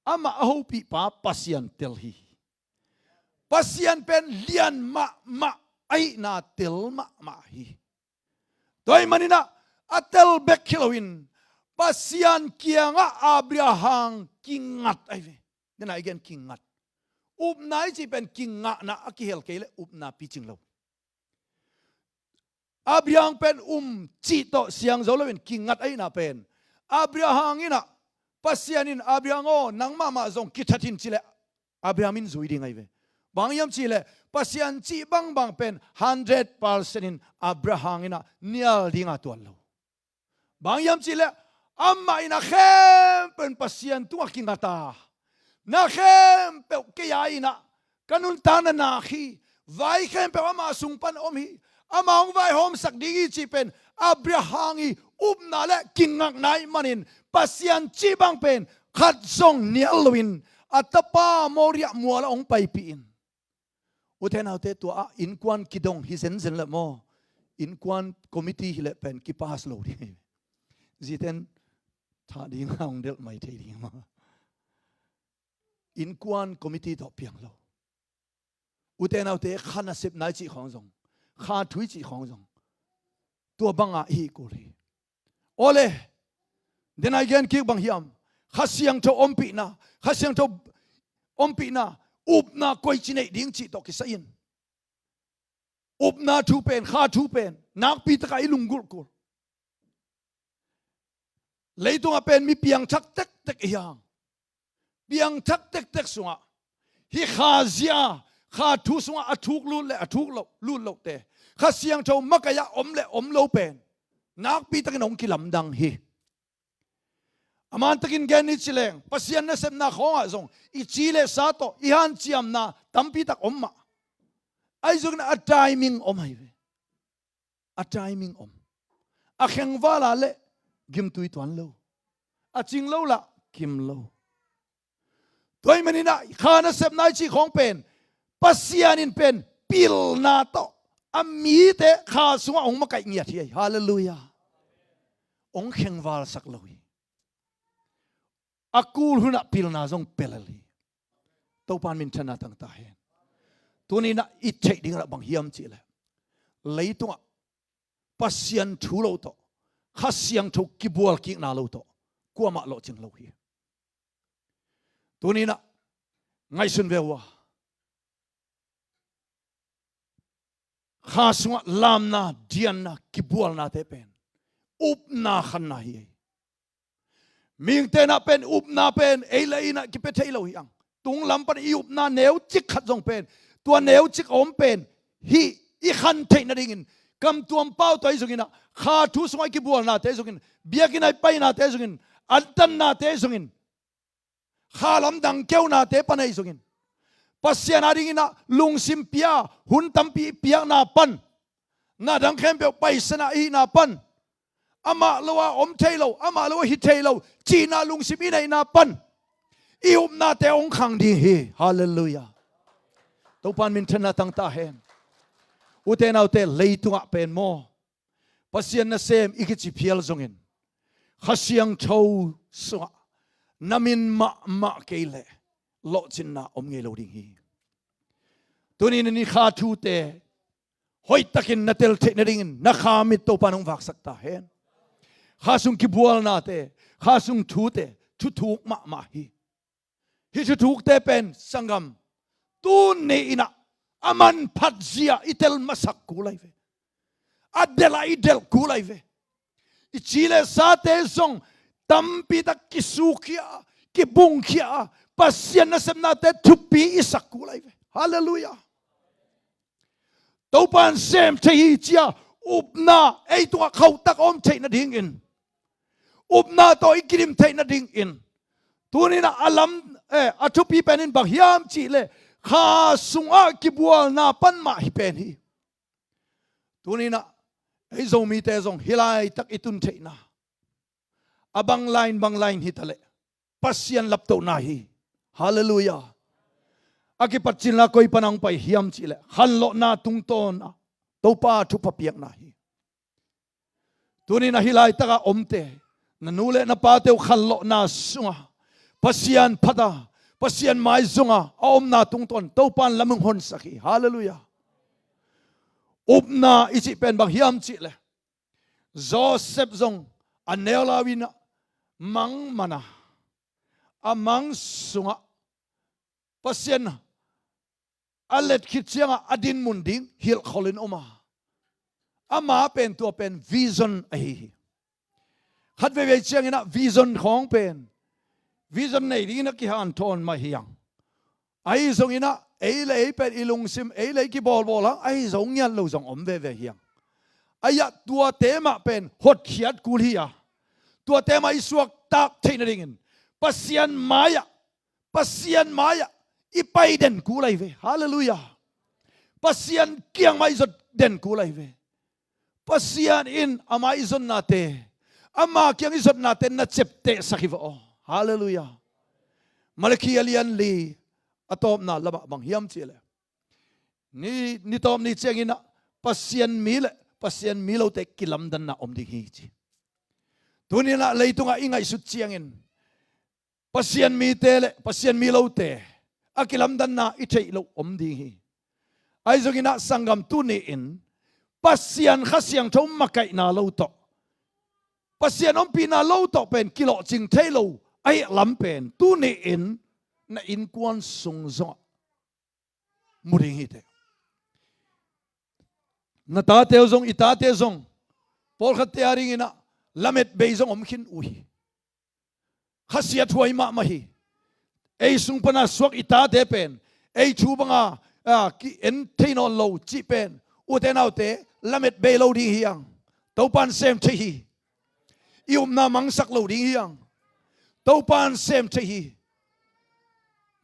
amah a hopihpa Pasian tel hi. Pasian pen lian mahmah ahihna tel mahmah hi. Tua ahih manin ah a tel bek hi loin Pasian kiangah Abraham kingat ahi ve. Dena i gen kingat. Upna i cih pen kingahna a kihel kei leh upna picing lo. Abraham pen um cih tawh siang zo loin kingat ahihna pen, Abraham in ah, Pasian in, "Abraham aw, nangmah mah zong kithat in," ci leh Abraham in zui ding ahi ve. Bang hiam cih leh Pasian cih bangbang pen hundred percent in Abraham in ah nial dinga tuan lo. Bang hiam cih leh amah in a khempeuh in Pasian tungah kingat a, "Na khempeuh kei a in ah ka nuntakna nak hi. Vai khempeuh ama sung pan om hi. Ama hong vaihawmsak ding hi," cih pen Abraham i upna le kingakna ahih manin Pasian cih bang pen khat zong nial loin a tapa Moria mual ah hong paipih in. Ute naute, tua ah innkuan kidong hi zenzen leh maw, innkuan committee hi leh pen kipas lo ding hi. Zite in thah ding a hong delh mai thei ding maw. Innkuan committee tawh piang lo. Ute naute, kha nasepna i cih khawng zong, kha thu i cih khawng zong tua bangah i hih kul hi. Awle, dena i gen kik bang hiam? Kha Siangtho ompihna, Kha Siangtho ompihna, upna koici neih ding cih tawh kisai in upna thu pen, kha thu pen nakpi takah i lunggulh kul. Leitungah pen mi piangthak tektek i hi hang. Piangthak tektek sungah hih kha zia, kha thu sungah a thuk lut le a thuk loh, lut lohte, Kha Siangtho makaih ah om le om lo pen nakpi takin hong kilamdang hi. A mantakin gen ni ci leng, Pasian nasepna khawngah zong i ci le sa tawh i hanciamna tampi tak om mah. Ahi zongin a timing om ahi ve. A timing om. A khengval a leh gimtui tuan lo. A cing lo lah kim lo. Tua ahih manin ah kha nasepna i cih khawng pen Pasian in pen pilna tawh A mite kha sungah hong makaih ngiat hi. Halleluiah. Hong khengvalsak lo hi. A kul hunah pilna zong pia lel hi. Topa in minthanna tang ta hen. Tuni-in ah i theih ding ah bang hiam cih leh, leitungah Pasian thu lo tawh, Kha Siangtho kibual kikna lo tawh kuamah lawhcing lo hi. Tuni-in ah ngaihsun ve uh a, kha sungah lamna, dianna, kibualnate pen upna khanna hi. Mihingte in ah pen upna pen ei le ei in ah kipia thei lo hi hang. Tung lam pan i upna neucik khat zong pen, tua neucik a om pen hih i khan theih nadingin, kam tuam pau tawh ahi zongin ah, kha thu sungah i kibualnate zongin, biakinn ah i painate zongin, antannate zongin, kha lamdang keunate pan ahi zongin, Pasian adingin ah lungsim pia, hun tampi i piakna pan, na dang khempeuh paisan ah i hihna pan, amah lo a om thei lo, amah lo a hi thei lo cihna lungsim i neihna pan i upnate hong khang ding hi. Halleluiah. Topa in minthanna tang ta hen. Ute naute, leitungah pen maw, Pasian nasem i kici phial zongin, Kha Siangtho sungah na min mahmah kei leh lawhcinna om ngei lo ding hi. Tuni-in ah i kha thute hoihtakin na tel theih nadingin na kha mit Topa in hong vaksak ta hen. Kha sung kibualnate, kha sung thute thuthuk mahmah hi. Hih thuthukte pen sanggam, tuni-in ah a manphat zia i tel masak kul ahi ve. A delh ah i delh kul ahi ve. I ci le sate zong tampi tak kisukkhia, kibungkhia, Pasian nasepnate thupi i sak kul ahi ve. Halleluiah. Topa in sem thei hi ci-a upna ei tungah khauhtak a om theih nadingin, upna tawh i kidim theih nadingin, tuni-in ah a lam, eh, a thupi pen in bang hiam cih leh, kha sungah kibualna pan mah hi pen hi. Tuni-in ah ei Zomite zong hih laitak i tun theihna, a bang lai-in bang lai-in hi ta leh, Pasian laptohna hi. Halleluiah. A kipat cil-a koi pan a hong pai hiam cih leh, khanlawhna tungtawn ah Topa thupha piakna hi. Tuni-in ah hih laitak a omte, na nu le na pate uh khanlawhna sungah Pasian phat a, Pasian maizong a a omna tungtawn Topa in lam hong honsak hi. Halleluiah. Upna i cih pen bang hiam cih leh, Josef zong a neu lau-in ah mang man a, a mang sungah Pasian a let khit ciangah a dinmun ding hilhkholh in om a, ama pen tua pen vision ahi hi. Khat veivei ciangin ah vision khawng pen vision nei dingin a kihanthawn mah hi hang. Ahi zongin ah ei le ei pen i lungsim, ei le ei kibawlbawl hang, ahi zong ngiat lo zong om veve hi hang. Ahi ah tuate mah pen hotkhiat kul hi a, tuate mah i suaktak theih nadingin Pasian mai-ah, Pasian mai-ah i pai den kul ahi ve. Halleluiah. Pasian kiang mah i zot den kul ahi ve. Pasian in ama i zonnate, ama kiang i zotnate na ciaptehsak hi ve aw. Halleluiah. Malakhi a lian li a tawpna lamah bang hiam cih leh, ni, ni tawp ni ciangin ah Pasian mi le Pasian mi lote kilamdanna om ding hi ci. Tuni-in ah leitungah i ngaihsut ciangin Pasian mite le Pasian mi lote a kilamdanna i theih loh om ding hi. Ahi zongin ah sanggam, tuni-in Pasian Kha Siangtho makaihna lo tawh, Pasian ompihna lo tawh pen kilawhcing thei lo ahih lam pen tuni-in na innkuan sung zongah mu ding hi teh. Na tate uh zong, i tate zong, pawlkhatte adingin ah lametbei zong om khin uh hi. Khasiathuai mahmah hi. Ei sung pana suak i tate pen ei thu banga, a, ki-en thei nawn lo cih pen, ute naute, lametbei lo ding hi hang. Topa in sem thei hi. I upna mangsak lo ding hi hang. Topa in sem thei hi.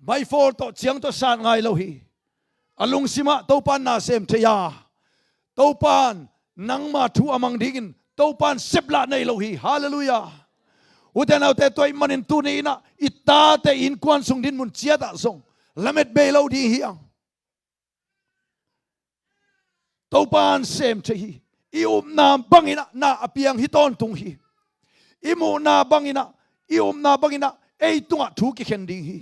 Maifawl tawh ciang tawh sat ngai lo hi. A lungsimah Topa in na sem thei a, Topa in nangma thu a mang dingin Topa in seplah nei lo hi. Halleluiah. Ute naute, tua ahih manin tuni-in ah i tate innkuan sung dinmun ciatah zong lametbei lo ding hi hang. Topa'n sem thei hi. I upna bangin ah na a piang hi tawntung hi. I muhna bangin ah, i upna bangin ah ei tungah thu kikhen ding hi.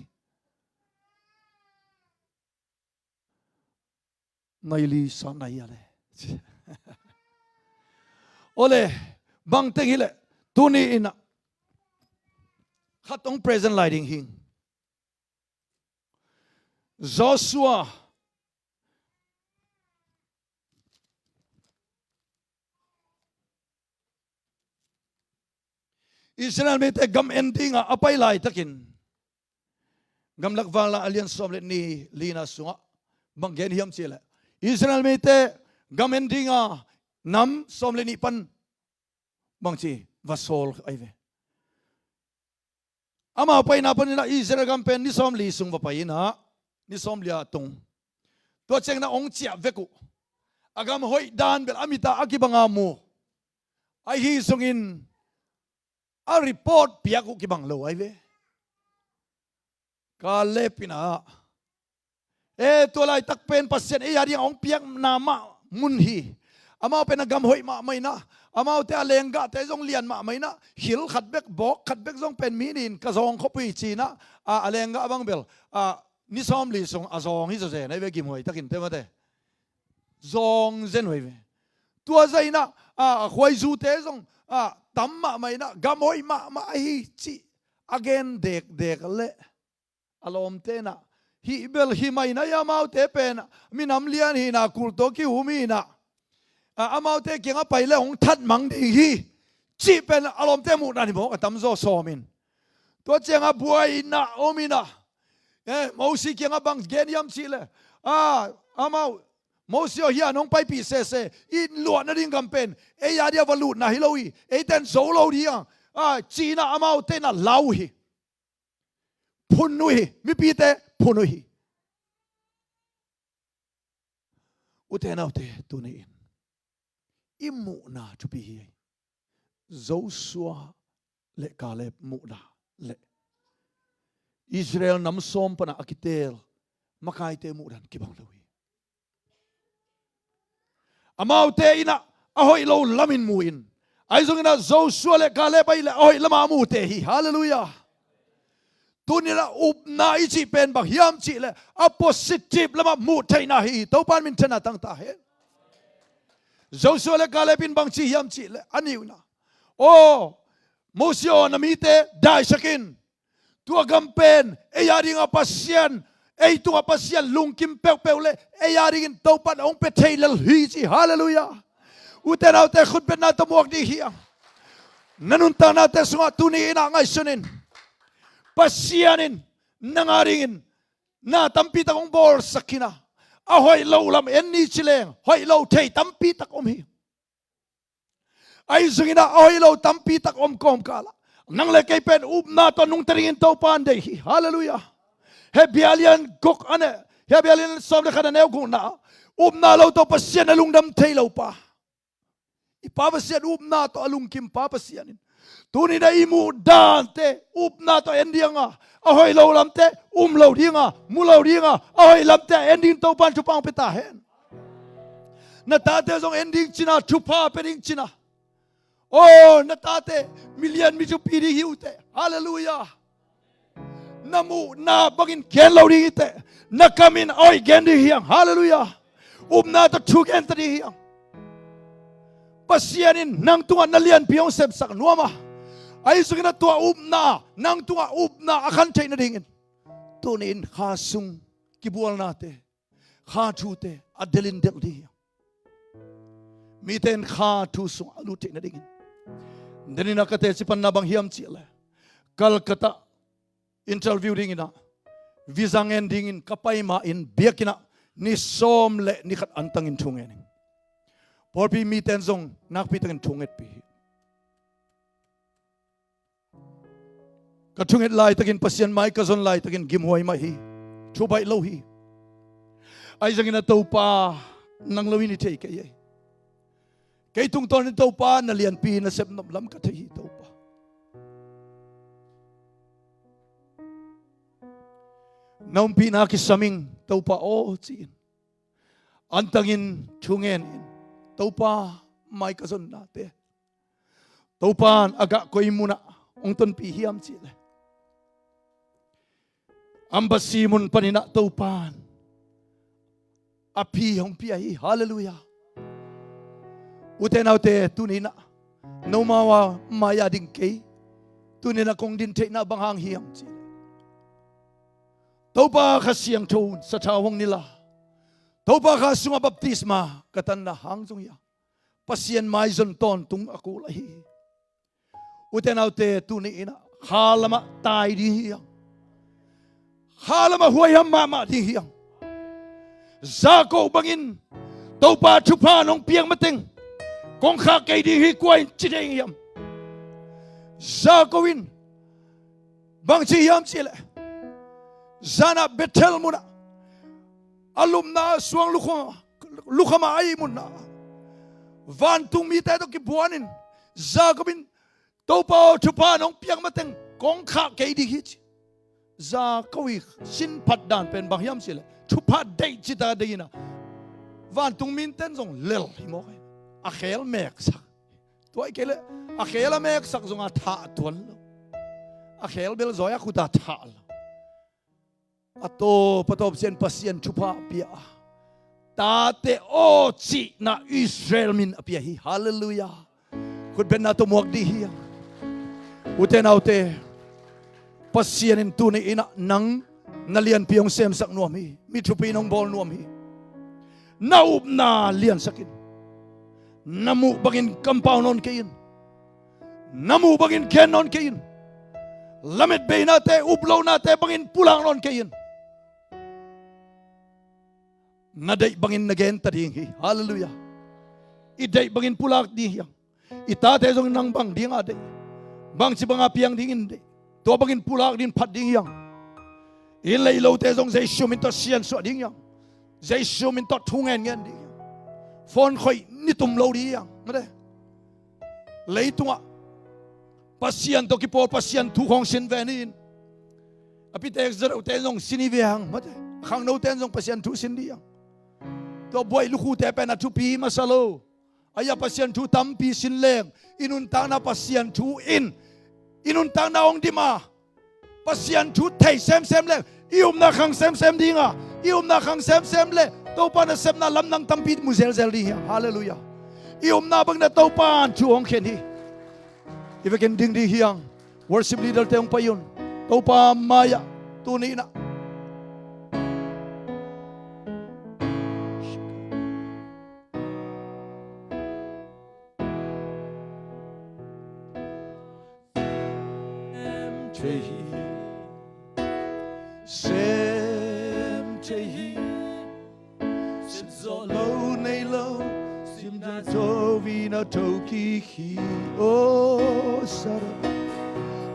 Nai li sa nai a le. Ole, bang teng hi leh, tuni in ah khat hong present lai ding hi. Joshua. Israel mite gam en dingah a pai laitakin, Gamlak Vanlakna a lian sawm le nih, lina sungah bang gen hiam cih leh, Israel mite gam en dinga nam sawm le nih pan bangci va sawl ahi ve. Amau paina panin ah Israel gam pen ni sawmli sung va pai in ah, ni sawmli a tung. Tua ciangin ah hong ciah vek uh. A gam hoih dan bel a mit ah a kibang a mu. Ahi zongin a report piak uh kibang lo ahi ve. Kaleb in ah, e, tua laitak pen Pasian ei a dingah hong piakna mah mun hi. Amau pen a gam hoih mahmah in ah, amaute a lenggahte zong lian mahmah in ah, khil khat bek, bawk khat bek zong pen mi nih in ka zawng khop uh hi ci in ah, a, a lenggah bang bel, a, ni sawmli sung a zawng hi zawzen ahi ve, gimhuai takin te mate. Zawng zen uh ahi ve. Tua zah in ah, a, a khuaizute zong, a, tam mahmah in ah, gam hoih mahmah ahi cih a gen dekdek leh, a lawmte in ah, hih bel hi mah in ah, amaute pen ah minam lian hi in ah, kulh tawh kihum hi in ah, a, amaute kiangah pai leh hong that mang ding hi, cih pen a lawmte muhna hi mawk a, tamzaw sawm in. Tua ciangah buaina om in ah, e, Mosi kiangah bang gen hiam cih leh, a, amau, Mosi aw, hih a nong paipih sese, i luah nading gam pen ei a dingah va lutna hi lo hi, eite'n zo lo ding a, a, ci in ah amaute in ah lau hi. Phun uh hi, mipite phun uh hi. Ute naute, tuni in i muhna thupi hi. Joshua le Kaleb muhna le Israel nam sawm pana a kiteel makaite muhdan kibang lo hi. Amaute in ah a hoih lo lamin mu in, ahi zongin ah Joshua le Kaleb ahih leh a hoih lama mute hi. Halleluiah. Tuni in ah upna i cih pen bang hiam cih leh a positive lamah muh theihna hi. Topa'n minthanna tang ta hen. Joshua le Kaleb in bang ci hiam cih leh, a nih uh in ah, aw, Mosi aw, na mite daisak in. Tua gam pen ei a dingah Pasian, ei tungah Pasian lungkim peuhpeuh le ei a dingin Topa'n hong pia thei lel hi ci. Halleluiah. Ute naute, khutbetna tawh muak ding hi hang. Na nuntaknate sungah tuni in ah ngaihsun in. Pasian in nang a dingin na tampi tak hong bawlsak hi in ah, a hoih lo lam en ni ci leng hoih lo thei tampi tak om hi. Ahi zongin ah a hoih lo tampi tak om kawmkal ah nang le kei pen upna tawh nungta dingin Topa'n deih hi. Halleluiah. Hebru a lian guk a neu, Hebru a lian sawm le khat a neu gukna ah, upna lo tawh Pasian a lungdam thei lo pa. I Pa Pasian upna tawh a lungkim pa Pasian in tuni in ah i muh dante upna tawh en ding a, a hoih lo lamte um lo ding a, mu lo ding a, a hoih lamte a en dingin Topa'n thupha hong pia ta hen. Na tate zong en ding ci in ah, thupha pia ding ci in ah. Aw, na tate milian mi thupi ding hi uh teh. Halleluiah. Na muhna bangin gen lo ding hi teh. Na kam in a hoih gen ding hi hang. Halleluiah. Upna tawh thu gen ta ding hi hang. Pasian in nang tungah na lianpi hong semsak nuam a, ahi zongin ah tua upna, nang tungah upna a khan theih nadingin tuni in kha sung kibualnate, kha thute a delh in delh ding hi hang. Mite in kha thu sungah a lut theih nadingin. Tuni in ah ka teci panna bang hiam cih leh, Calcutta interview dingin ah, visa ngen dingin ka pai ma-in biakinn ah ni sawm le ni khat antangin thu ngen ing. Pawlpi mite in zong nakpi takin thu ngetpih hi. Ka thunget laitakin, Pasian mai ka zon laitakin gimhuai mah hi. Thu baih lo hi. Ahi zongin ah Topa, nang lo in i thei kei ei. Kei tungtawnin Topa na lianpi na sep nop lam ka thei hi Topa. Na ompihna kisam ing Topa aw ci-in. Antangin thungen in, Topa mai ka zonnate Topan a gah koi munah hong tonpih hiam cihleh, embassy mun paninah Topan a phi hong pia hi. Halleluiah. Ute naute, tuni inah nomau a mai-ah ding kei. Tuni inah kong din theihna bang hang hiam cihleh, Topa Kha Siangtho in sathau hong nila, Topa Kha sungah baptisma ka tanna hang zong hi a, Pasian maizon tawntung a kul ahi hi. Ute naute, tuni inah kha lamah tai ding hi hang. Kha lamah huaiham mahmah ding hi hang. Jakob bangin Topa thupha nong piak mateng kong khah kei ding hi, kua in ci ding hiam? Jakob in bang ci hiam cihleh, zanah Bethel munah a lupna suang lukhama, lukhama a ihmutna vantung mite tawh kibuanin, Jakob in, Topa aw, thupha nong piak mateng kong khah kei ding hi ci. Jakob i sin phat dan pen bang hiam cihleh, thupha deih cita deih inah vantung mite in zong lel hi mawk hi. A khel meksak. Tua hi kei leh a khel a meksak zongah thah tuan lo. A khel bel zawi a khut a thah lo. A tawp a tawp ciang Pasian thupha pia a, tate aw cihna Israel min a pia hi. Halleluiah. Khutbetna tawh muak dih hi hang. Ute naute, Pasian in tuni inah nang na lianpi hong semsak nuam hi. Mi thupi in hong bawl nuam hi. Na upna liansak in. Na muh bangin kampau nawn kei in. Na muh bangin gen nawn kei in. Lamet beinate, uplohnate bangin pulak nawn kei in. Na deih bangin na genta ding hi. Halleluiah. I deih bangin pulak ding hi hang. I tate zong nang bang dinga deih, bangci banga piang dingin deih, tua bangin pulak dingin phat ding hi hang. I lei lote zong Jesu min tawh siansuah ding hi hang. Jesu min tawh thu ngenngen ding hi hang. Phone khoih nitum lo ding hi hang. Mate. Leitungah Pasian tawh kipawl Pasian thu khawng sin ve ni in. A pitek zarote zong sin hi ve hang. Mate. Khangnote zong Pasian thu sin ding hi hang. Tua buaih lukhute pen a thupi masa lo. Ahi a Pasian thu tampi sin leng, i nuntakna Pasian thu in, i nuntakna hong dim a, Pasian thu thei semsem leng, i upna khang semsem ding a, i upna khang semsem leh Topa nasepna lamdang tampi mu zelzel ding hi hang. Halleluiah. I upna bangin Topa in thu hong khen hi. I vekin ding ding hi hang. Worship leader te hong pai un. Topa mai-ah tuni inah sem thei hi, sem thei hi. Sem zawh lo nei lo, sim dai zo vina tho kik hi. O sara,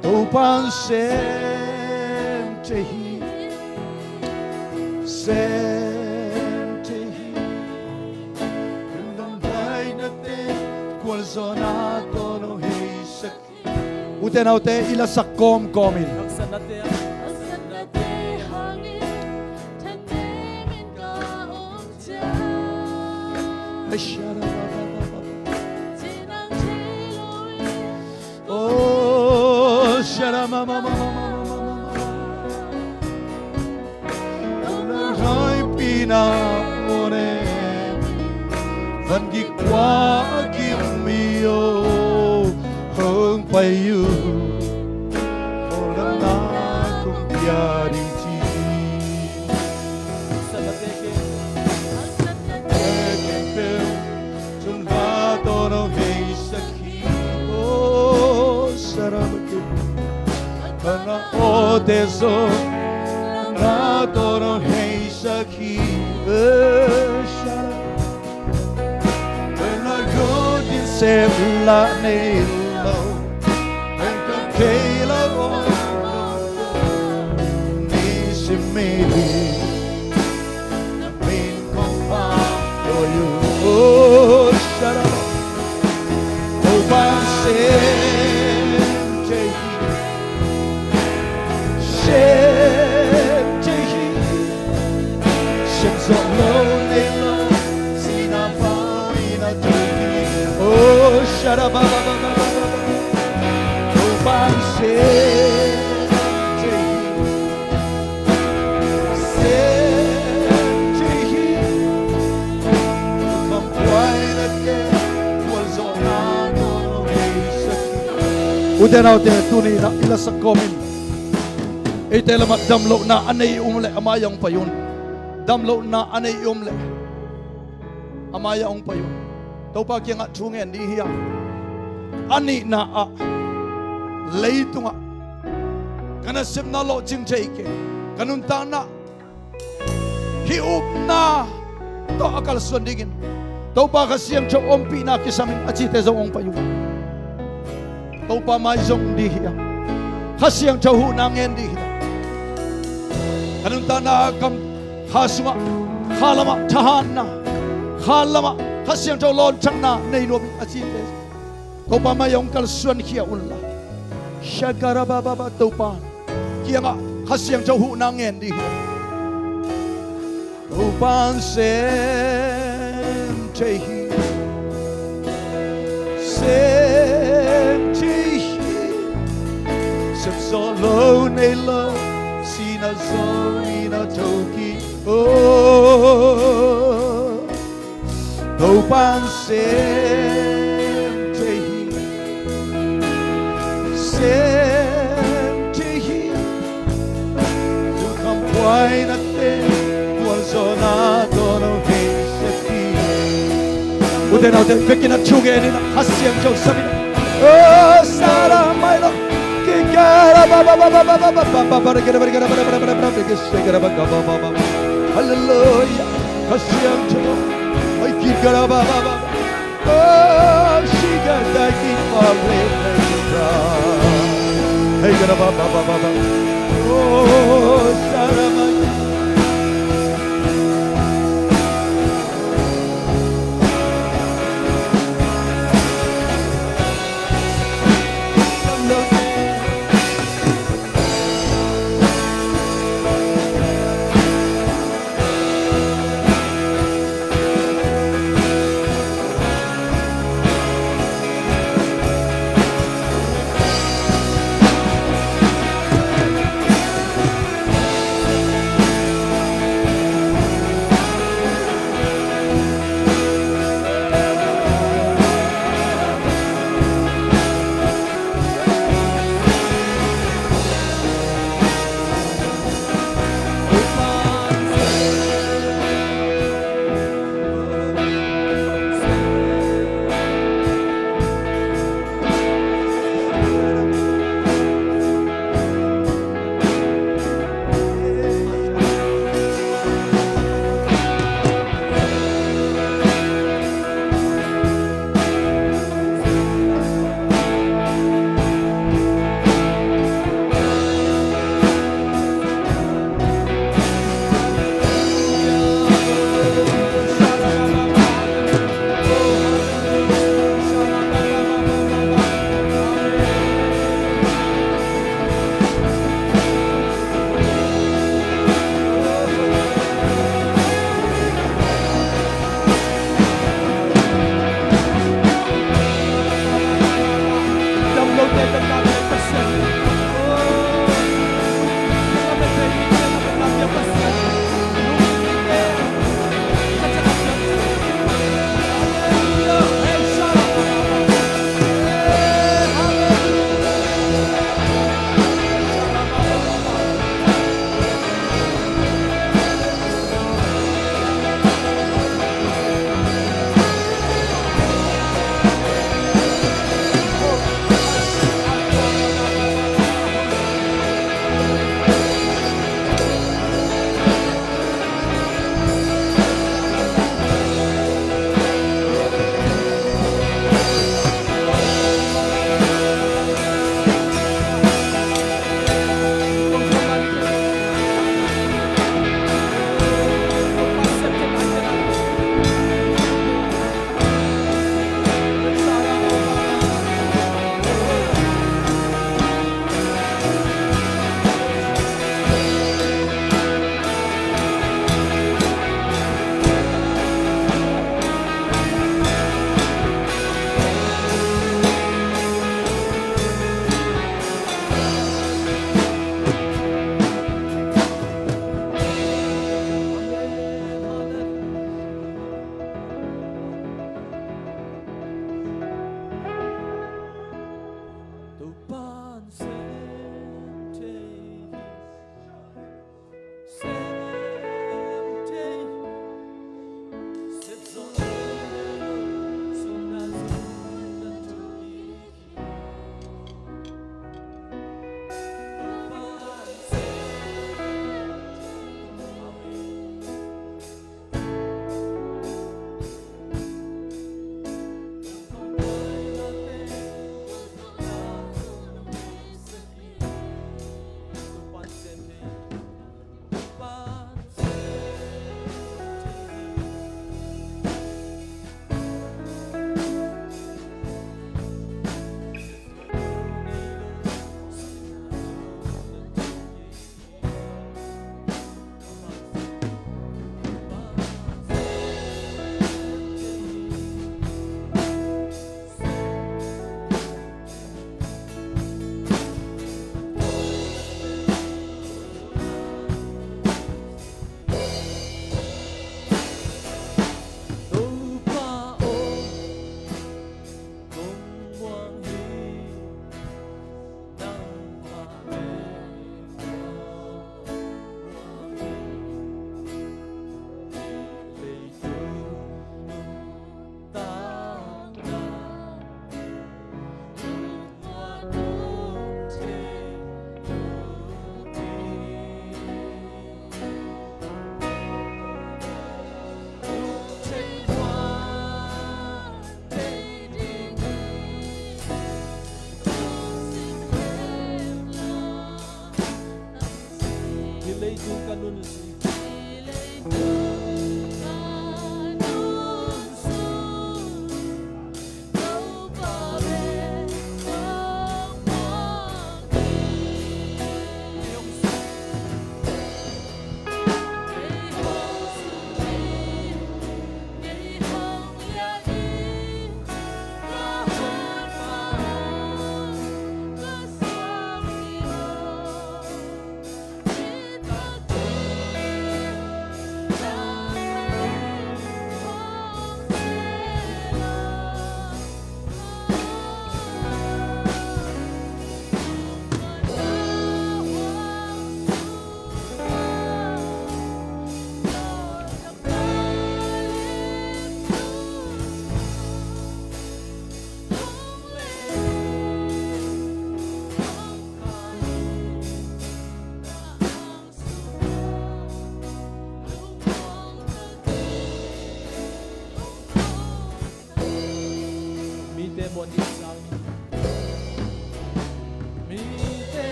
Topan sem thei hi, sem thei hi. Lungdam daina te, kual zawhna tawh no heisak. Ute naute, i lasak kawmkawm in. Oh, shara mama mama mama mama. Nong haipina one, van gik kua a kim mi o, hong pai u, hong lam na kong pia ding ci. Ken pen, tun va to nong heisak hi, o, sara mate. Kana ote zo, na to nong heisak hi, e, sha. Kana yo din sem la nei lo, en kan kei lo, o, ni si mi. Min kong pha lo yu, o, sha. Topa sem thei hi, sem thei hi. Sem zawh lo nei lo, Topa'n sem thei hi. Sem thei hi. Ute naute, tuni-in ah i lasak kawmin eite lamah damlohna a nei i om leh a mai-ah hong pai un. Damlohna a nei i om leh a mai-ah hong pai un. Topa kiangah thu ngen ding hi a, a nihna ah leitungah ka nasepna lawhcing thei kei, ka nuntakna hih upna tawh a kalsuan dingin Topa Kha Siangtho ompihna kisam in a cite zong hong pai uh. Topa mai zong ding hi a, Kha Siangtho huhna ngen ding hi a, ka nuntakna kam kha sungah, kha lamah thahatna, kha lamah Kha Siangtho lawnthanna nei nuam in a cite Topa mai hong kalsuan khia unla. Shakarababa, Topa kiangah Kha Siangtho huhna ngen ding hi. Topa'n sem thei hi. Sem thei hi. Sem zawh lo nei lo, sihna zawh in a tho kik. Oh. Topa'n sem thei hi. Sem thei hi. Lungkham buaina teng, puanzawhna tawh hong vei sek hi. Ute naute, vekin a thu ngen in a, Kha Siangtho sam in a. Oh, sara mai lo. Kikara ba ba ba ba. Hallelujah. Kha Siangtho. Ai, kikara ba ba ba. Oh, shikara dai ki pa re. Hey, kara ba ba ba ba ba. Oh, sara mai.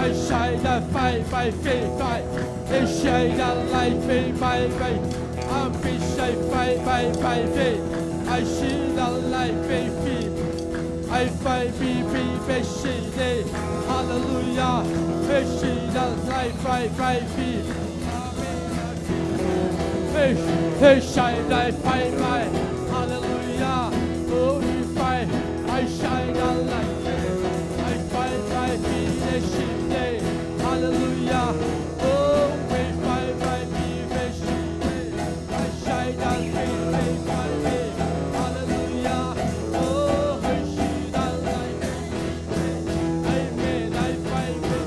I shine the fight by faith, fight. I shine the light, faith by faith. I'm be shine fight by by faith. I see the light, faith, faith. I fight, be, be, be, see, day. Hallelujah. I see the light, fight, fight, faith. Hey, hey, shine thy fire, light. Hallelujah. Oh, we fight. I shine the light. I fight, fight, be the shine day. Hallelujah. Oh, we fight, fight, be the shine day. I shine the light, fight, fight, be. Hallelujah. Oh, I see the light. Amen. I fight, fight, be.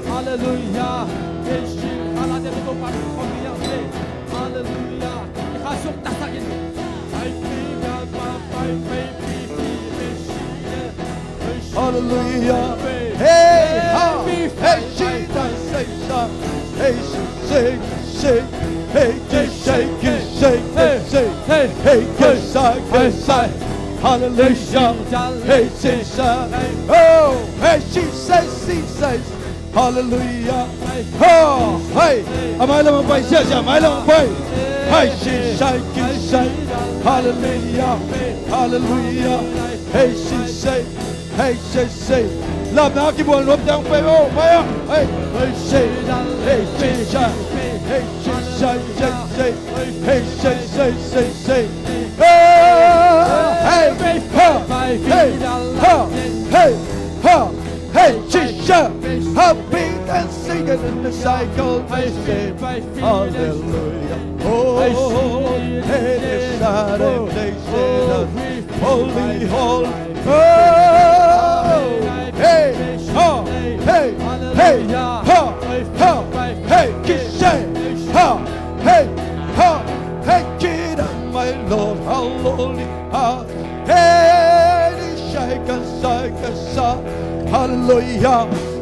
Hallelujah. Hallelujah. Hallelujah. Hey, ha. Hey, Jesus, say, hey, shake, shake. Hey, just shake it, shake it, shake. Hey, just shake it, shake. Hallelujah. Hey, Jesus. Oh, hey, she says, she says. Hallelujah. Oh, hey. Am I the one by says, am I the one by? Hey, she shake it, shake. Hallelujah. Hallelujah. Hey, she say. Hey, say, say. Lam na ki buan rop dang pe, oh, maya. Hey, hey, say. Hey, say, say. Hey, say, say, say, say. Hey, say, say, say, say. Hey, hey, ha, hey, ha, hey, ha, hey, Jesus. Happy dancing in the cycle. Hey, say, hallelujah. Oh, hey, this Saturday, say, holy, holy. Oh, hey, ha, hey, hey, ha, ha, hey, kishe, ha, hey, ha, hey, kid, my Lord, how holy, ha, hey, shake and shake and shake. Hallelujah,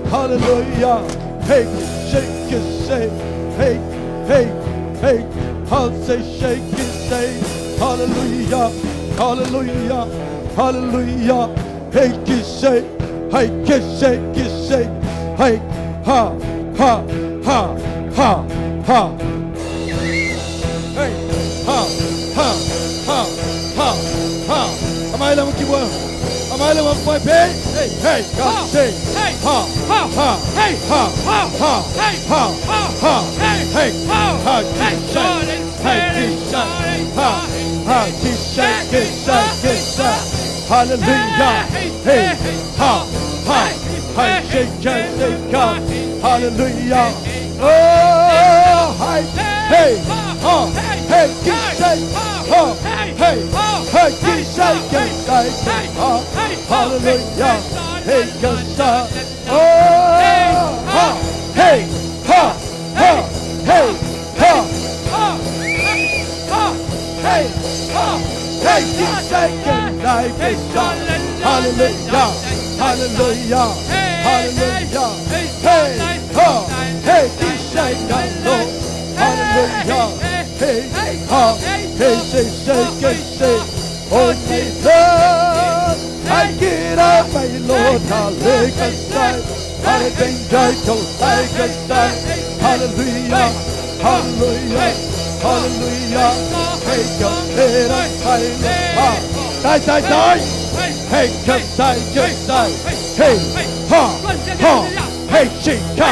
hallelujah. Hey, shake and shake. Hey, hey, hey. I'll say shake and shake. Hallelujah, hallelujah. Hallelujah. Hey, kishe. Hey, kishe, kishe. Hey, ha, ha, ha, ha, ha. Hey, ha, ha, ha, ha, ha. Am I the one? Am I the one? Hey, hey, ha, hey, ha, ha, ha, hey, ha, ha, ha, hey, ha, ha, ha, hey, hey, ha, hey, kishe. Hey, kishe. Ha, ha, kishe, kishe, kishe. Hallelujah. Hey, ha, ha, hey, shake, shake, shake. Hallelujah. Oh, hey, hey, ha, hey, kishe, ha, hey, hey, kishe, kishe, ha. Hallelujah. Hey, kishe. Oh, ha, hey, ha, ha, hey, ha, ha, hey, ha, hey, this second life is gone. Hallelujah, hallelujah, hallelujah. Hey, ha, hey, this second Lord. Hallelujah. Hey, ha, hey, say, say, say, say. Oh, my Lord, I give up, my Lord, I lay aside. I thank God, I lay aside. Hallelujah, hallelujah, hallelujah. Hey, God, hey, hey, hey. Die, die, die. Hey, God, die, God, die. Hey, ha, ha. Hey, shake, ha.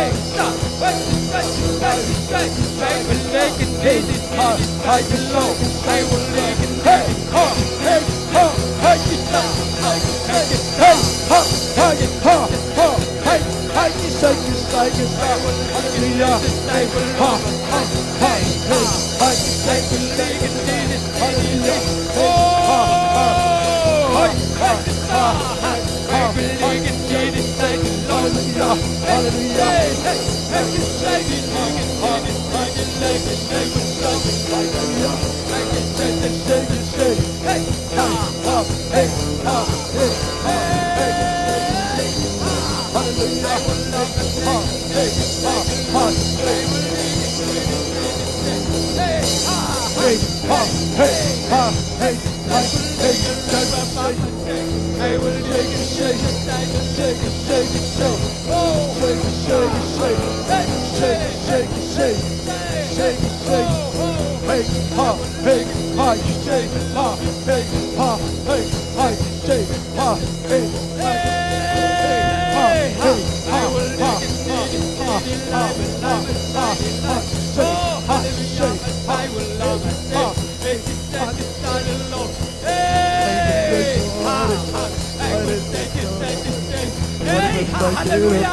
Hey, hallelujah.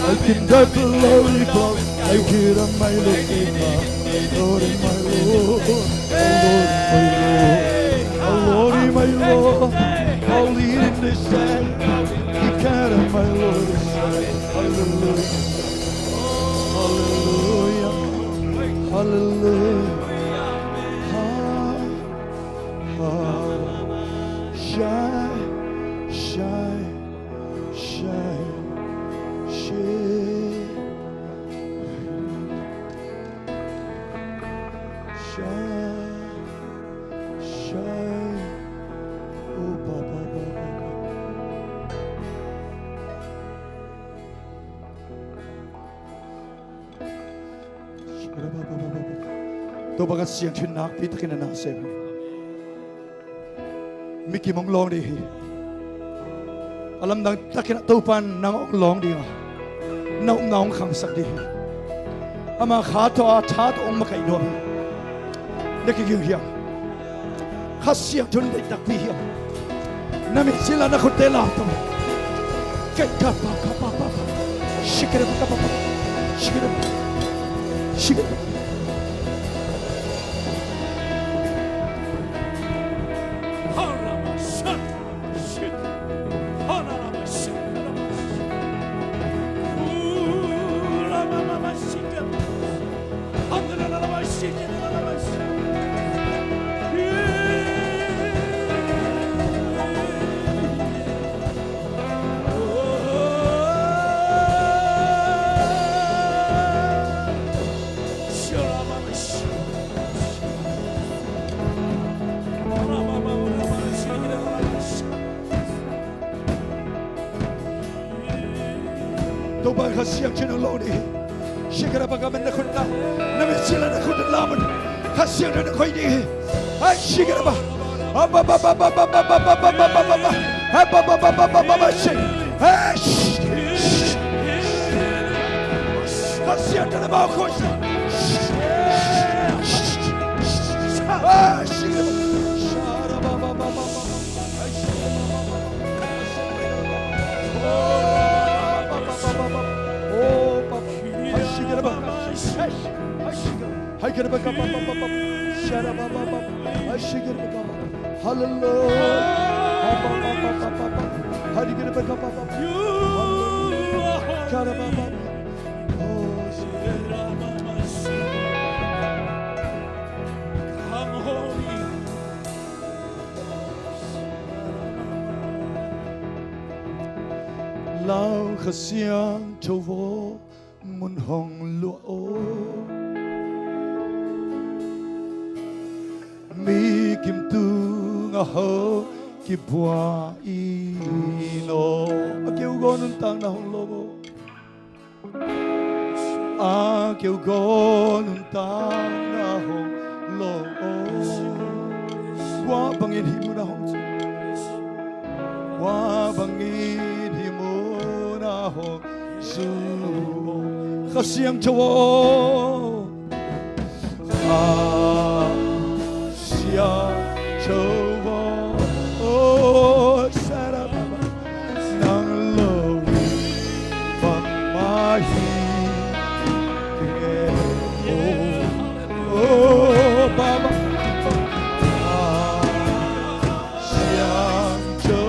I can never love you, I can never love you, Lord, my Lord, Lord, my Lord, Lord, my Lord, I'll lead in the sand, you can, my Lord, hallelujah, hallelujah, hallelujah. Shine, shine, shine, shine, shine, shine. Oh, ba, ba, ba, ba, ba. Topa Kha Siangtho in nakpi takin a na sem hi. Mikim hong lawng ding hi. A lamdang takin a Topa in nang hong lawng ding a, na upna hong khangsak ding hi. Ama kha tawh a tha tawh hong makaih nuam hi. Na kiging hiam? Kha Siangtho in deih takpi hiam? Na mitcila na khutte lamto. Kai ka pa ka pa pa pa. Shikere pa ka pa pa. Shikere pa. Shikere pa. Topa Kha Siangtho in hong lo ni. Shikere pa ka man na khut na. Na mitcila na khut na lam un. Kha Siangtho in hong koih ni. Hai shikere pa. Kha Siangtho in hong koih. Hai shikere pa. Hallelujah. Lau Kha Siangtho aw, mun hong luah aw. Mi kim tungah hong kibuak in aw. A keu gaw nuntakna hong lo aw. A keu gaw nuntakna hong lo aw. Kua bangin hih munah hong zu, kua bangin hih munah hong zu aw. Kha Siangtho aw. Kha Siangtho aw. Oh, Sarababa. Nang lo in bangmah hi kei. Oh, Baba. Kha Siangtho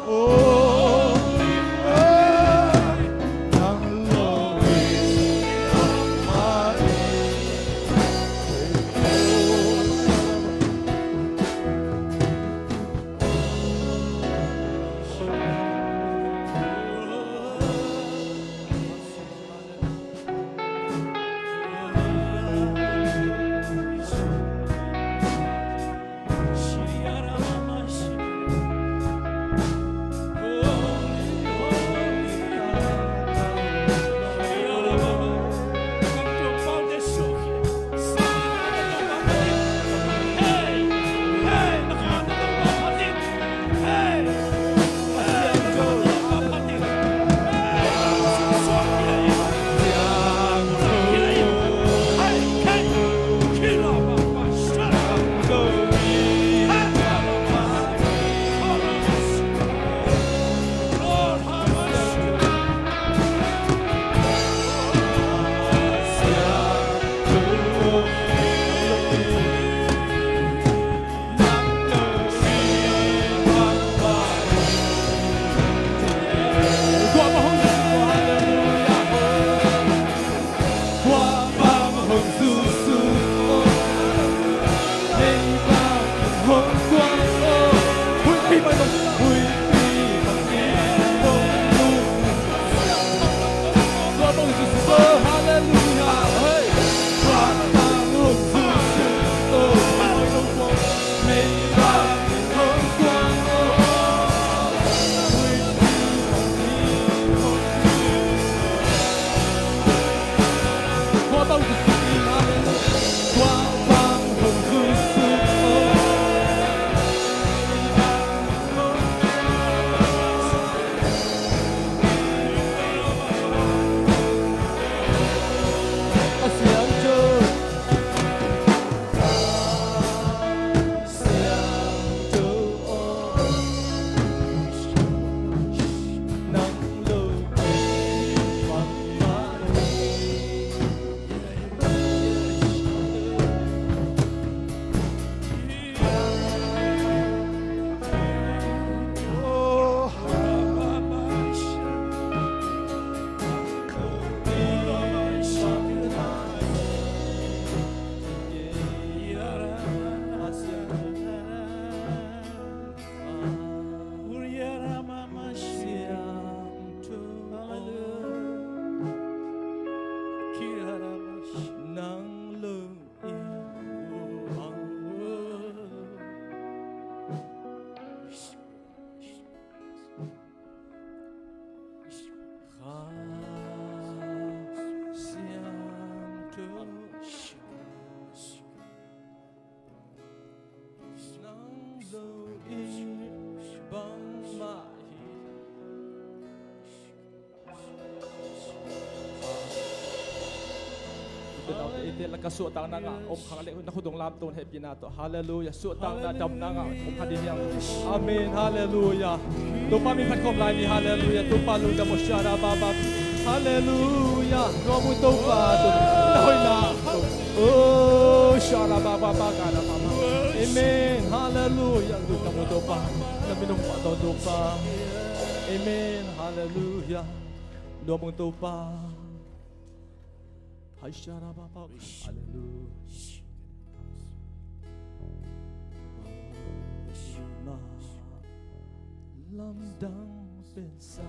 aw. Nang lo in bangmah hi kei. Eite la ka suahtakna ngah om khak leh na khut hong lamto in hehpihna tawh. Halleluiah. Suahtakna damna ngah om kha ding hi hang. Amen. Halleluiah. Topa min phat khawm lai ni. Halleluiah. Topa lungdam aw. Sharababa. Halleluiah. Nuam ung Topa. Na hoihna. Oh, sharababa ka na mama. Amen. Halleluiah. Lungdam ung Topa. Na min hong pahtawi ung Topa. Amen. Halleluiah. Nuam ung Topa. Hai sharababa. Halleluiah. Lamdang pensa.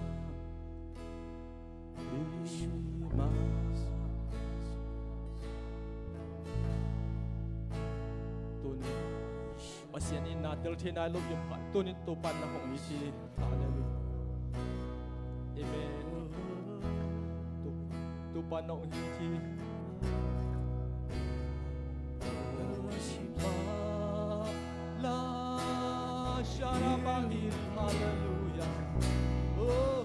Ima. Tuni Pasian in na tel thei nai lo i om kha. Tuni Topa na hong it hi. Halleluiah. Amen. To, Topa na hong it hi. La sharabangin. Halleluiah. Oh,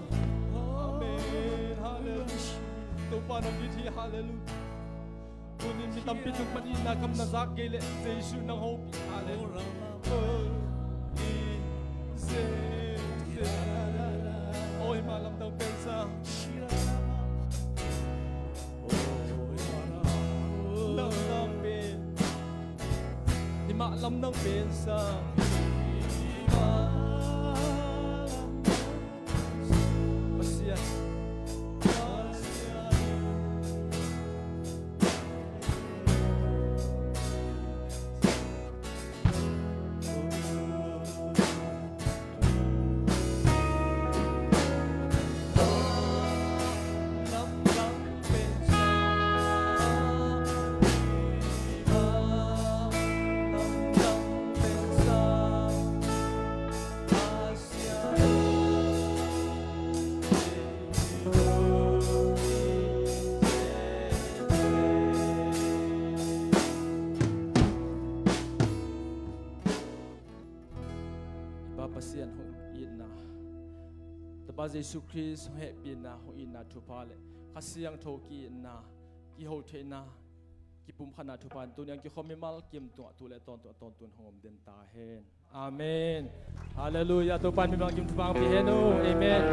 amen. Halleluiah. Topa na hong it hi. Halleluiah. Tunin mi tampi tung pan itna gam na zak kei leh Jesu nang hopih. Halleluiah. Oh, i Jesu. Oh, himah lamdang pensa. Lamdang pen. Himah lamdang pensa. Pasian. I Pa Pasian hong itna, Tapa Jesu Khrist hong hehpihna, hong itna thupha le Kha Siangtho ki-itna, kihotheihna, kipumkhatna thupha in tuni a kikhawm mimal kim tungah tu le tawntung a tawntungin hong om den ta hen. Amen. Halleluiah. Topa in mimal kim thupha hong pia hen uh. Amen.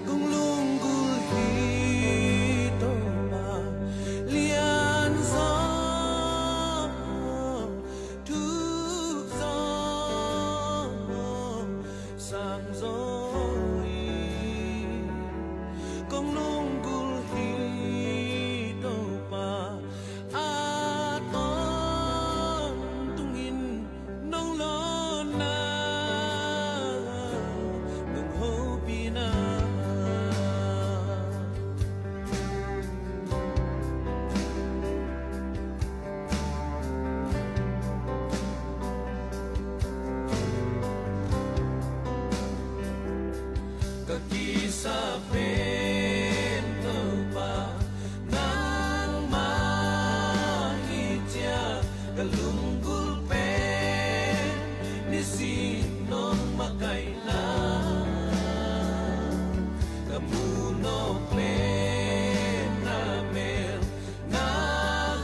Kong lunggulh hi Topa Lian Zaw, Thuk Zaw, Sang Zaw hi. Kong lunggulh hi Topa a tawntungin nong lawnna nong hopihna. Ka kisap pen Topa nangmah hi ciang ka lunggulh pen nisim nong makaihna. Ka muh nawk pen na mel, na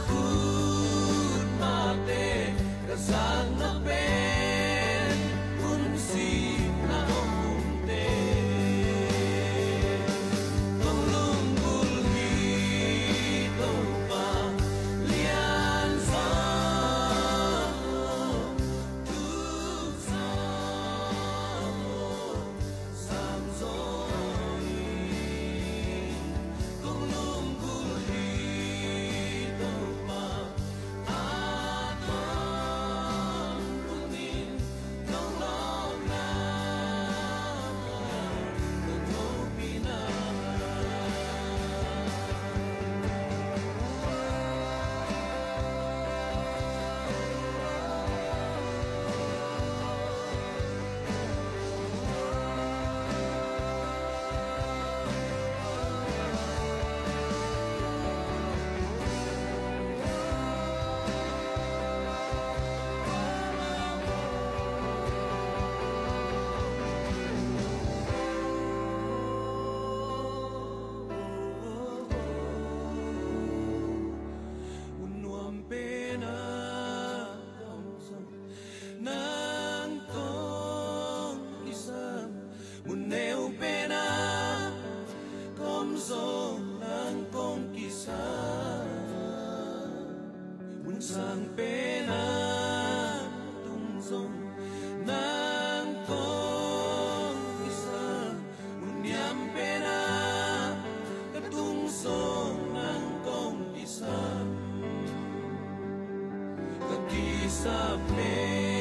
khut mahte ka zakna pen hun sihna om umte. Kong lunggulh hi Topa Lian Zaw, pena tung zong nang kong kisam, mun niam pena ka tung zong nang kong kisam, ka kisam pena